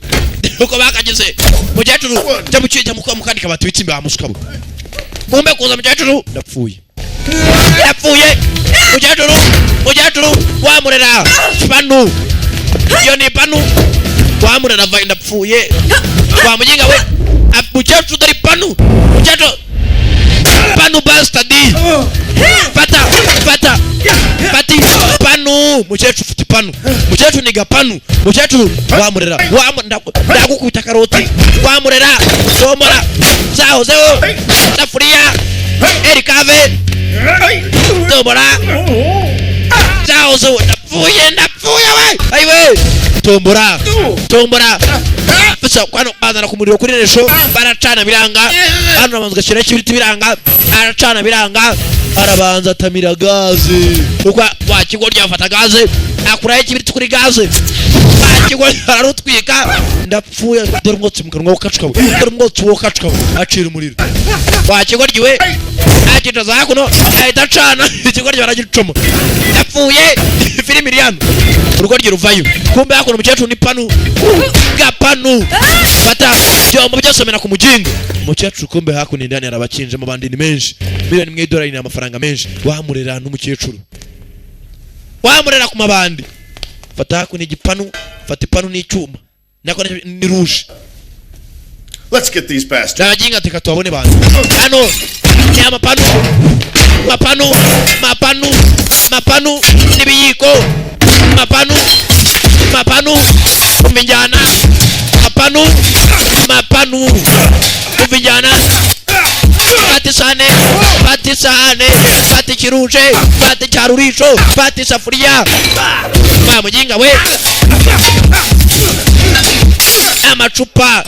uko bakagize. Mukecuru jya mu kindi, jya mu kandi kabati witsimbe wamusukabo. Kumbe kuza mukecuru, ndapfuye ndapfuye. Mukecuru mukecuru wamurera panu, iyo ni panu wamurera va, ndapfuye wa mujinga we. Mukecuru dore panu, mukecuru panu bastard. Fata fata fati panu mukecuru, fata panu mukecuru, niga panu mukecuru wamurera ndagukubita karoti wamurera somora zahozeho safuriya erikave tombora zahozeho. Ndapfuye ndapfuye we ayiwe tombora tombora. Fasa kwano bazana ku muriro kuri resho baracana biranga. Hano arabanza agashyiraho ikibiriti biranga, aracana biranga, arabanza atamira gaze kuko wa kigoryi afata gaze akuraho ikibiriti kuri gaze wa kigoryi ararutwika. Ndapfuye dore umwotsi mu kanwa w'ukacukawe, dore umwotsi w'ukacukawe acira umuriro wa kigoryi we akicaza hakuno ahita acana ikigoryi baragicoma. Ndapfuye filimi iri hano urugoryi ruvayo. Kumbe hakuno umukecuru ni panu gapanu fata byombo byose amena ku mujinga umukecuru. Kumbe hakuno indani arabakinje mu bandini menshi, miliyoni imwe y'idolari ni amafaranga menshi. Wamurera n'umukecuru wamurera ku mabandi. Fata hakuno igipanu, fata ipanu n'icyuma nako ni rouge. Let's get these bastards. Abajinga teka tubabone bantu hano ni amapanu mapanu mapanu mapanu n'ibiyiko mapanu mapanu umva mapanu mapanu umva. Fata isahane, fata isahane, fata ikiruje, fata icyarurisho, fata isafuriya wa mujinga we amacupa.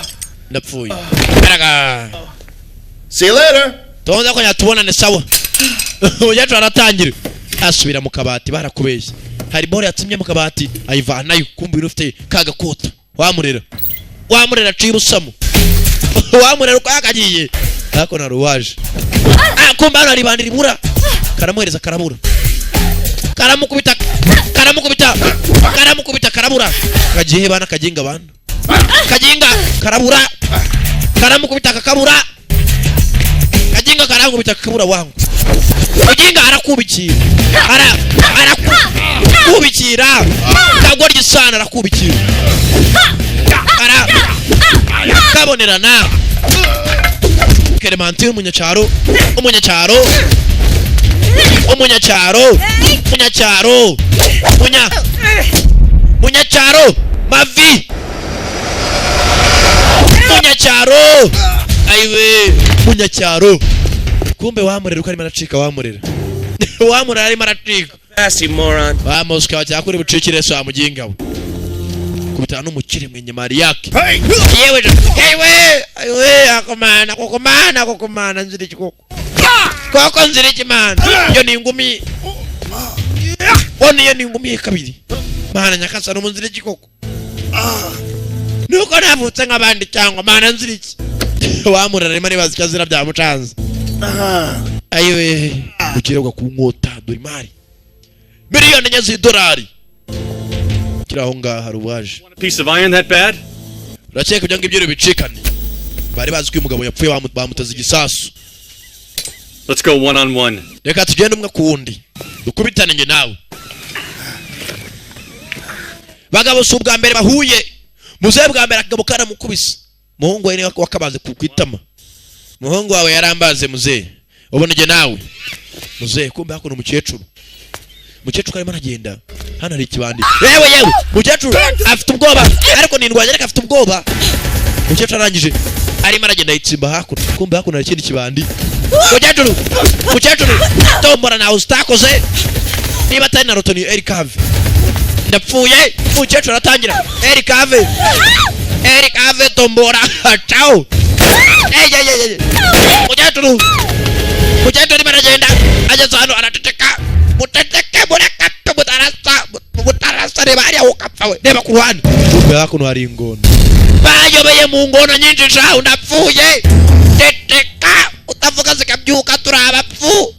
Ndapfuye baraga. See you later. Tonza ko nyatubonane sawa. Umukecuru aratangira asubira mu kabati barakubeshye. Hari bore yatsimye mu kabati ayivanayo. Kumbe ibintu ufite kagakota wamurera wamurera aciye urusamo wamurera uko yakagiye ariko na ruwaje. Kumbe hano hari ibandi ribura karamuhereza karabura karamukubita karamukubita karamukubita karabura kagiye bana kaginga bana kaginga karabura karamukubita kakabura kaginga karamukubita kakabura wangu Mujinga arakubikira arakubikira kagoryi sana arakubikira ara kabonerana Clementine, umunyacyaro, umunyacyaro, umunyacyaro, umunyacyaro, munyacyaro, mavi, munyacyaro, ayiwe, munyacyaro. Kumbe wamurera uko arimo aracika, wamurera, wamurera arimo aracika. Fast, you moron. Bamusika cyakuri bucikire so muginga we kubitana n'umukire mwenye mali yake. Yewe, yewe, yewe, akomana kokomana kokomana, nzira iki koko, koko nzira iki mana? Iyo ni ingumi wone, iyo ni ingumi ye kabiri. Mana nyakasa, no nzira iki koko? Nuko navutse nk'abandi cyangwa mana nzira iki? Wamurara arimo aribaza icyo azira byamucanze. Ayiwe, ukirabwa ku nkota, dore imari, 4 miliyoni z'idolari kiri aho ngaho. Hari uwaje. A piece of iron that bad? Urakeka ibyo ngibyo bicikane? Bari bazi ko uyu mugabo yapfuye, bamuteze igisasu. Let's go one on one. Reka tugende umwe ku wundi, dukubitane njye nawe. Bagabo si ubwa mbere bahuye. Muzehe bwa mbere akagabo karamukubise, muhungu we niwe wakabaze ku itama. Muhungu wawe yarambaze muzehe, ubona njye nawe muzehe. Kumbe hakuno umukecuru, umukecuru arimo aragenda. Hano hari ikibandi. Yewe yewe, umukecuru afite ubwoba, ariko nindwanya, ariko afite ubwoba. Umukecuru arangije arimo aragenda yitsimba hakuno. Kumbe hakuno hari ikindi kibandi. Mukecuru, mukecuru, tombora nawe utakoze niba atari na roto ni erikave. Ndapfuye. Umukecuru aratangira erikave, erikave, tombora, ciao. Ey, ey, ey, ey. Mukecuru, mukecuru arimo aragenda, ageze hano araceceka. Muceceke, mureke, mutarasa, mutarasa. Reba hariya ukapfa we, reba ku ruhande. Kumbe hakuno hari ingona, bayobeye mu ngona nyinshi. Shahu, ndapfuye. Ceceka, utavuga zikabyuka, turi abapfu.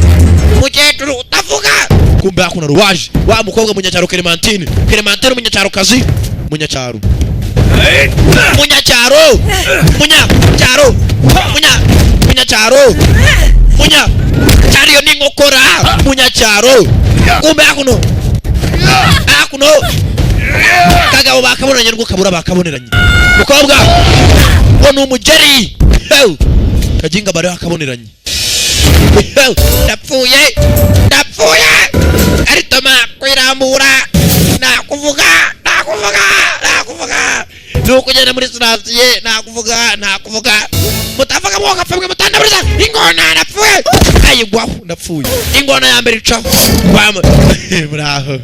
Mukecuru, utavuga. Kumbe hakuno ruwaje wa mukobwa munyacyaro Clementine. Clementine umunyacyarokazi, munyacyaro, munyacyaro, munyacyaro, munyacyaro, munya cyaro, iyo ni inkokora, munyacyaro. Kumbe hakuno, hakuno kagabo bakabonanye rwo kabura, bakaboneranye. Mukobwa ngo ni umugeri. Hew! Kaginga bari bakaboneranye. Hew! Ndapfuye, ndapfuye. Aritoma kwirambura, nakuvuga, nakuvuga, nakuvuga, ni ukugenda muri sitasiyo, nakuvuga, nakuvuga, mutavuga mwogapfa mwe mutandaburiza ingona. Ndapfuye, ayigwaho, ndapfuye. Ingona ya mbere icaho. Muraho,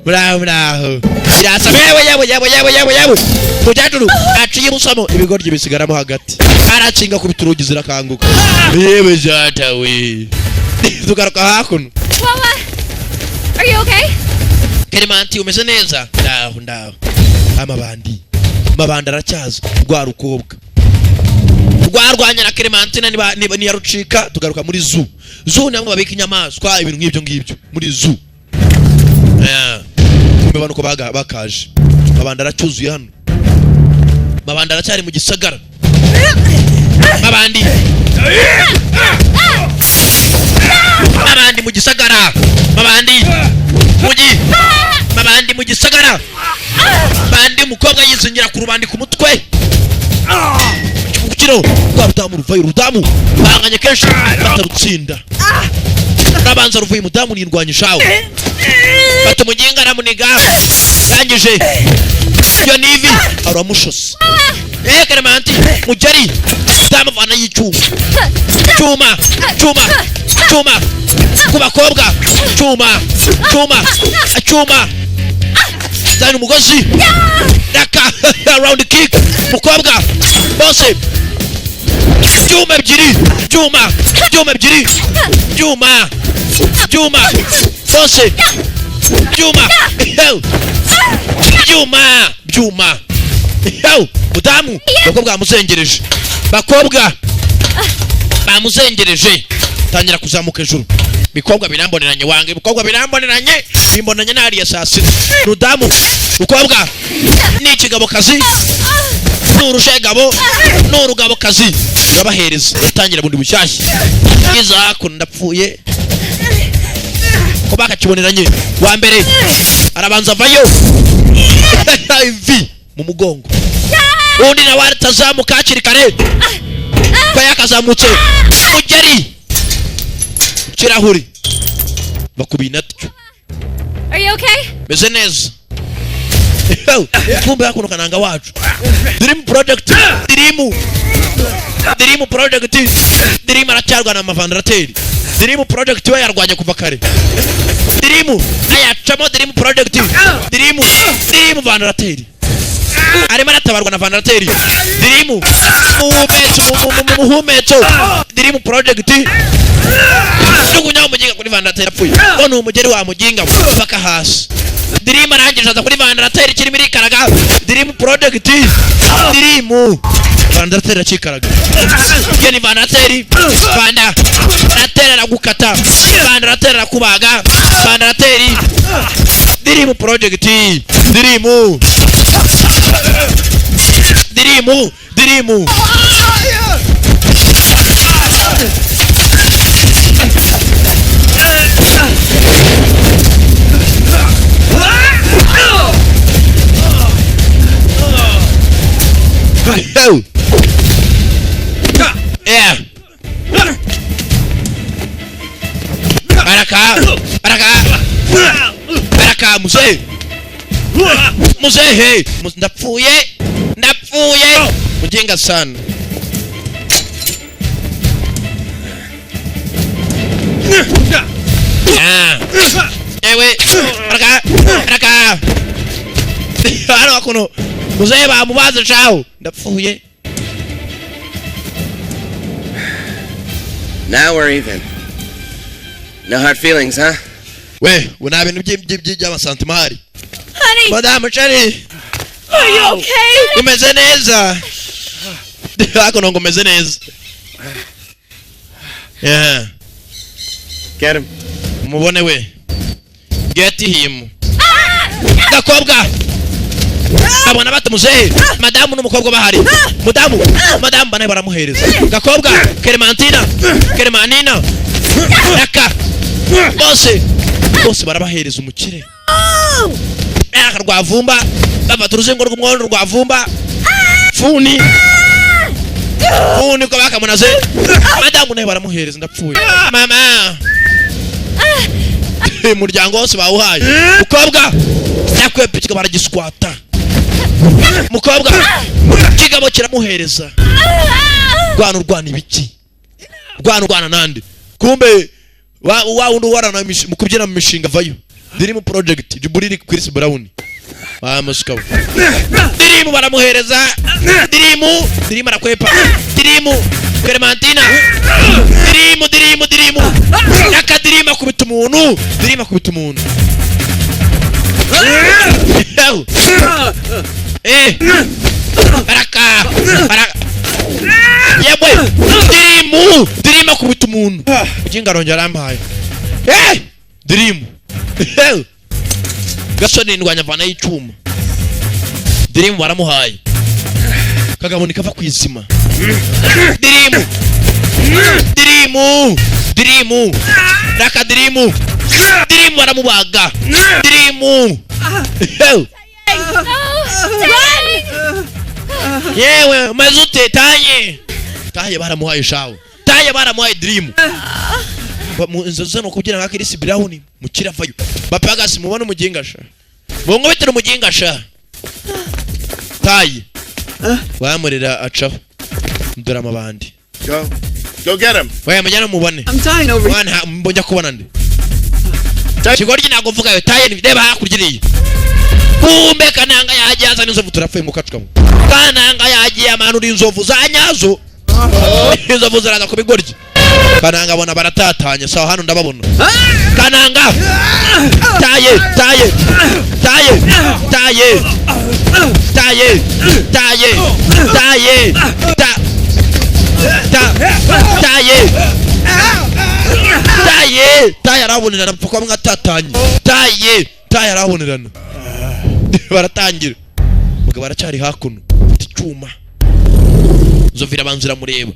muraho, muraho, irasa. Yewe yewe yewe yewe yewe yewe, mukecuru aciye ibusamo, ibigoryi bisigaramo hagati. Arakinga kubita urugi, zirakanguka. Yewe jata we, tugaruka hakuno. Wawa! Are you okay? Clementine, umeze neza? Ndaho, ndaho. Amabandi, amabandi aracyaza. Rwa rukobwa rwarwanya na Clementine niba niyarucika. Tugaruka muri zoo. Zoo ni hamwe babika inyamaswa, ibintu nk'ibyo ngibyo muri zoo. Yeah. Kumbe bano uko bakaje, mabandi aracyuzuye hano, mabandi aracyari mu gisagara. Mabandi, mabandi mu gisagara, mabandi mugi, mabandi mu gisagara. Bandi umukobwa yizingira ku rubandi ku mutwe kino rwa rudamu ruvayo. Urudamu banganye kenshi batarutsinda, rabanza ruvuye. Umudamu nindwanya ishawe, fata umuginga aramuniga, yangije iyo nivi aramushose. Eh, Clementine, mugeri damuvana y'icyuma, cyuma, cyuma, cyuma ku bakobwa, cyuma, cyuma, cyuma, zana umugozi raka round kick. Mukobwa bose byuma ebyiri, byuma, byuma ebyiri, byuma, byuma, bose byuma, byuma, byuma. Ew, mudamu, bakobwa bamuzengereje, bakobwa bamuzengereje. Tangira kuzamuka hejuru. Bikobwa biramboneranye wange, ibikobwa biramboneranye, bimbonanye nariya saa sita. Rudamu, mukobwa ni ikigabokazi, ni urushegabo, ni urugabokazi. Urabahereza, uratangira bundi bushyashya. Iza hakuno, ndapfuye ko bakakiboneranye. Wa mbere arabanza avayo ivi mu mugongo, undi nawe atazamuka hakiri kare. Ko yakazamutse mugeri ikirahuri bakubiye natyo. Are you okay? Meze neza. Kumbe hakuno Kananga wacu, Dream Project, Dream, Dream Project, Dream aracyarwana na Vandarateri. Dream Project we yarwanye kuva kare. Dream ayacamo. Dream Project, Dream, Dream, Vandarateri arimo aratabarwa na Vandarateri. Dream muhumetso, muhumetso. Dream Project jugunya umuginga kuri Vandarateri, apfuye. None umugeri wa muginga paka hasi. Dream arangije aza kuri Vandarateri, kirimo irikaraga. Dream Project, Dream, Vandarateri akikaraga. Iyo ni Vandarateri. Vanda rateri aragukata, Vandarateri arakubaga. Vandarateri, Dream Project, Dream, Dream, Dream. Oh. Yeah. Baraka, baraka, baraka, muzehe, muzehe, ndapfuye, ndapfuye, mujinga sana. Ah. Ewe, baraka, baraka. Hano kuno muzehe bamubaze shawo, ndapfuye. Now we're even. No hard feelings, huh? We, we nta bintu by'amasantima ahari. Honey! Madamu chérie! Are you okay? Umeze neza? Hakuno ngo umeze neza. Yeah. Get him. Mubone we. Get him. Gakobwa! Abona bata muzehe, madamu n'umukobwa bahari. Mudamu, madamu bane baramuhereza. Gakobwa, Clementina, Clementina. Raka. Bose, bose barabahereza umukire. Aka rwavumba, bafata uruzingo rw'umwondo rwavumba. Funi. Funi ko bakamunaze. Madamu nawe baramuhereza, ndapfuye. Mama. Umuryango wose bawuhaye. Mukobwa, yakwepa ikigabo baragiswata. Mukobwa, kigabo kiramuhereza. Rwana urwana ibiki? Rwana urwana nande? Kumbe wa wundi warana mu kubyina mu mishinga vayo. Dream Project, Juburiri Chris Brown. Wa musukabu. Dream baramuhereza. Dream, Dream arakwepa. Dream, Clementina. Dream, Dream, Dream. Aka Dream akubita umuntu. Dream akubita umuntu. Eh. Baraka. Baraka. Yebwe. Dream, Dream akubita umuntu. Ujinga arongera arampaye. Eh! Dream. Gasoni ndwanya vana y'icuma. Dream baramuhaye. Kagabo nikava kwizima. Dream. Dream. Dream. Raka Dream. Dream baramubaga. Dream. Yewe mazute taye. Taye baramuhaye shawo. Taye baramuhaye Dream. Inzozi no kubyina nka Chris Brown mukiravayo. Bapagasi mubona umuginga sha. Bongo bitira umuginga sha. Taye. Wamurira acaho. Ndora amabandi. Go. Go get him. Wewe mujyana mubone. I'm dying over here. Mwana mbonja kubona nde. Kigoryi ntago mvuga yo taye ni reba hakurya iriya. Kumbe Kananga yagiye azana inzovu, turapfuye mukacukamo. Kananga yagiye amanura inzovu za nyazo. Inzovu ziraza ku bigoryi. Kananga abona baratatanye, sawa hano ndababona. Kananga! Taye, taye, taye, taye, taye, taye, taye, ta, ta, taye, taye, taye arabonerana mpfa kuba mwatatanye. Taye, taye arabonerana. Baratangira. Mugabo aracyari hakuno. Ufite icyuma. Inzovu irabanza iramureba.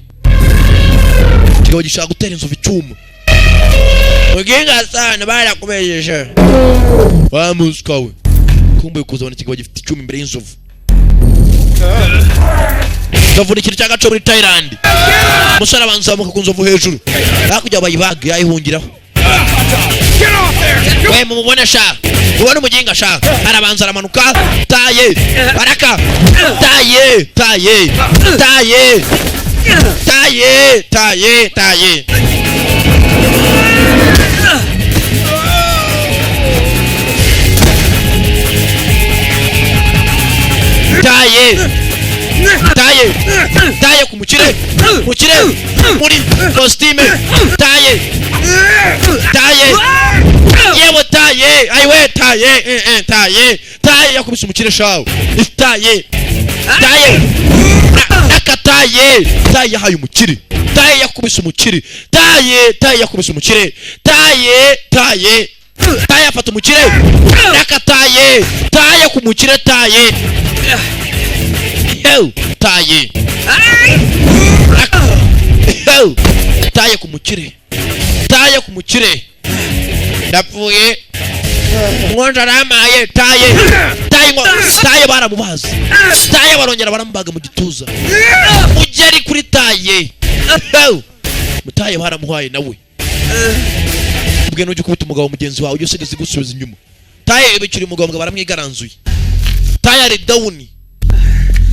Kigabo gishaka gutera inzovu icyuma. Muginga sana barakubejeje. Wa muswa we. Kumbe kuzabona ikigabo gifite icyuma imbere y'inzovu. Nzovu ni ikintu cy'agaco muri Thailand. Umusore abanza azamuka ku nzovu hejuru, hakurya bayibage yayihungiraho. We mumubone sha, mubone umuginga sha. Arabanza aramanuka, taye baraka, taye taye taye taye taye taye. Taye taye taye ku mukire, mukire muri kositime. Taye taye yewe taye ayiwe taye taye taye yakubise umukire shawe. Taye taye akataye taye yahaye umukire, taye yakubise umukire, taye taye yakubise umukire, taye taye taye afata umukire akataye taye ku mukire taye taye taye ku mukire, taye ku mukire. Ndapfuye umwonja aramaye. Taye taye taye baramubaza, taye barongera baramubaga mu gituza, mugeri kuri taye. Mutaye baramuhaye nawe ubwe. Nujya ukubita umugabo mugenzi wawe ujye usigaza gusubiza inyuma. Taye bikiri umugabo baramwigaranzuye. Taye ari down.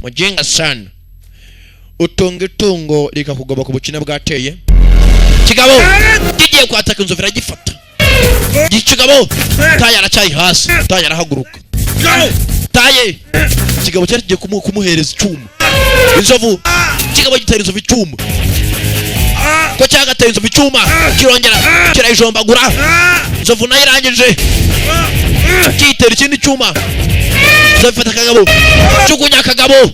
Mujenga sana utunga itungo rikakugoba ku bukina bwateye. Kigabo kigiye kwataka inzovu iragifata. Kigabo taye aracyayi hasi, taye arahaguruka. Taye kigabo cyari kigiye kumuhereza icyuma. Inzovu kigabo gitera inzovu icyuma, ko cyagatera inzovu icyuma kirongera kirayijombagura. Inzovu nayo irangije kitera ikindi cyuma. Zafata akagabo, jugunya akagabo.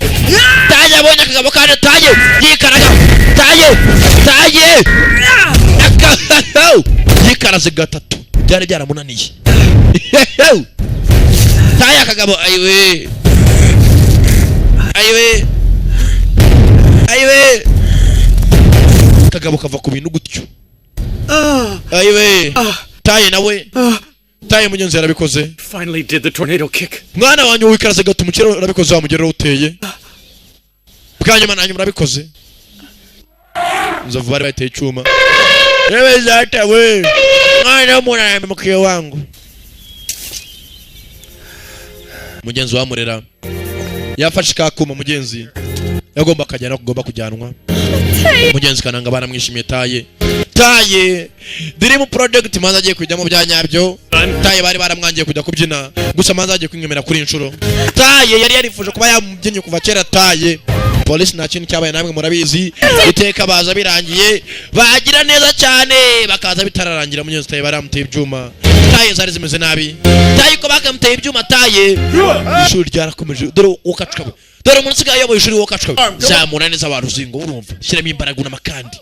Taye abonye akagabo kandi taye yikaraga, taye taye yikaraze gatatu, byari byaramunaniye. Taye akagabo ayiwe ayiwe ayiwe, akagabo kava ku bintu gutyo ayiwe. Taye nawe taye mugenzi yarabikoze. Finally did the tornado kick. Mwana wanyu wikaraze gato umukire urabikoze, wamugerera uteye bwanyuma nanyu murabikoze. Nzovu bari bateye icyuma. Yewe zata we mwana w'umuntu aramukiye wangu. Mugenzi wamurera yafashe kakuma, mugenzi yagomba kajyana kugomba kujyanwa. Mugenzi kananga baramwishimiye. Taye taye Dream Project manza agiye kujyamo bya nyabyo. Taye bari baramwangiye kujya kubyina gusa manza agiye kwinywera kuri inshuro. Taye yari yarifuje kuba yamubyinnye kuva kera. Taye polisi nta kintu cyabaye namwe murabizi, iteka baza birangiye bagira neza cyane bakaza bitararangira. Mugenzi taye baramuteye ibyuma, taye zari zimeze nabi. Taye ko bakamuteye ibyuma, taye ishuri ryarakomeje. Dore ukacuka, dore umuntu usigaye ayoboye ishuri wokacuka. Zamura neza abaruzingo urumva, shyiramo imbaraga n'amakandi.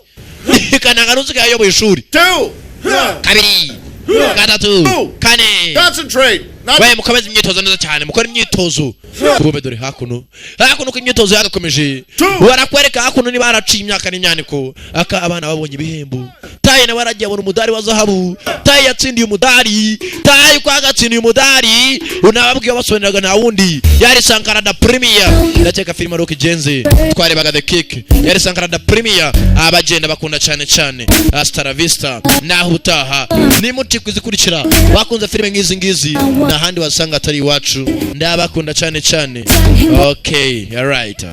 Kananga nusigaye ayoboye ishuri. 2 2 3 4. Concentrate. We mukomeze imyitozo neza cyane, mukore imyitozo kubube. Dore hakuno hakuno ko imyitozo yagakomeje, barakwereka hakuno niba haraciye imyaka n'imyaniko aka abana babonye ibihembo. Taye nawe aragiye abona umudari wa zahabu. Taye yatsindiye umudari, taye uko agatsindiye umudari unababwiye basobanuriraga nta wundi yari Sankara da Premier. Ndakeka filime ari uko igenze, twarebaga The Kick, yari Sankara da Premier. Abagenda bakunda cyane cyane Hasta la Vista. Naho utaha nimuti kuzikurikira bakunze filime nk'izi ngizi nta handi wasanga atari iwacu. Ndabakunda cyane cyane. Okay, all right.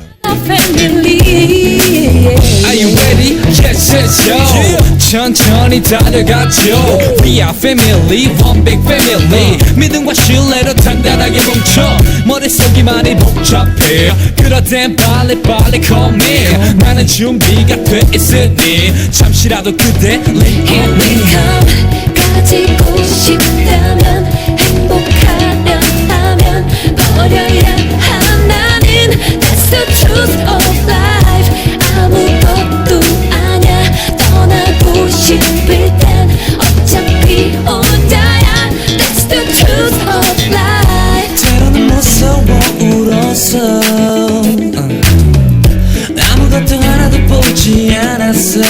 Are you ready? Yes, yes, yo. 천천히 달려가죠. We are family, one big family. 믿음과 신뢰로 단단하게 뭉쳐. 머릿속이 많이 복잡해. 그럴 땐 빨리 빨리 call me. 나는 준비가 돼 있으니 잠시라도 그대 lean on me. 행복함 가지고 싶다면 행복하려 하면 버려야 한다는 That's the truth of life. 아무것도 아냐 떠나고 싶을 땐 어차피 혼자야. That's the truth of life. 때로는 무서워 울었어. 아무것도 하나도 보지 않았어.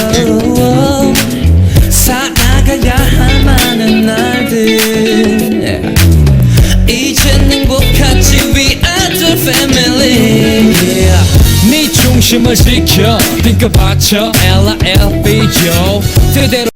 살아가야 할 많은 날들 이젠 행복하지. We are the family. 중심을 지켜. Think about you L-I-F-E-O. 제대로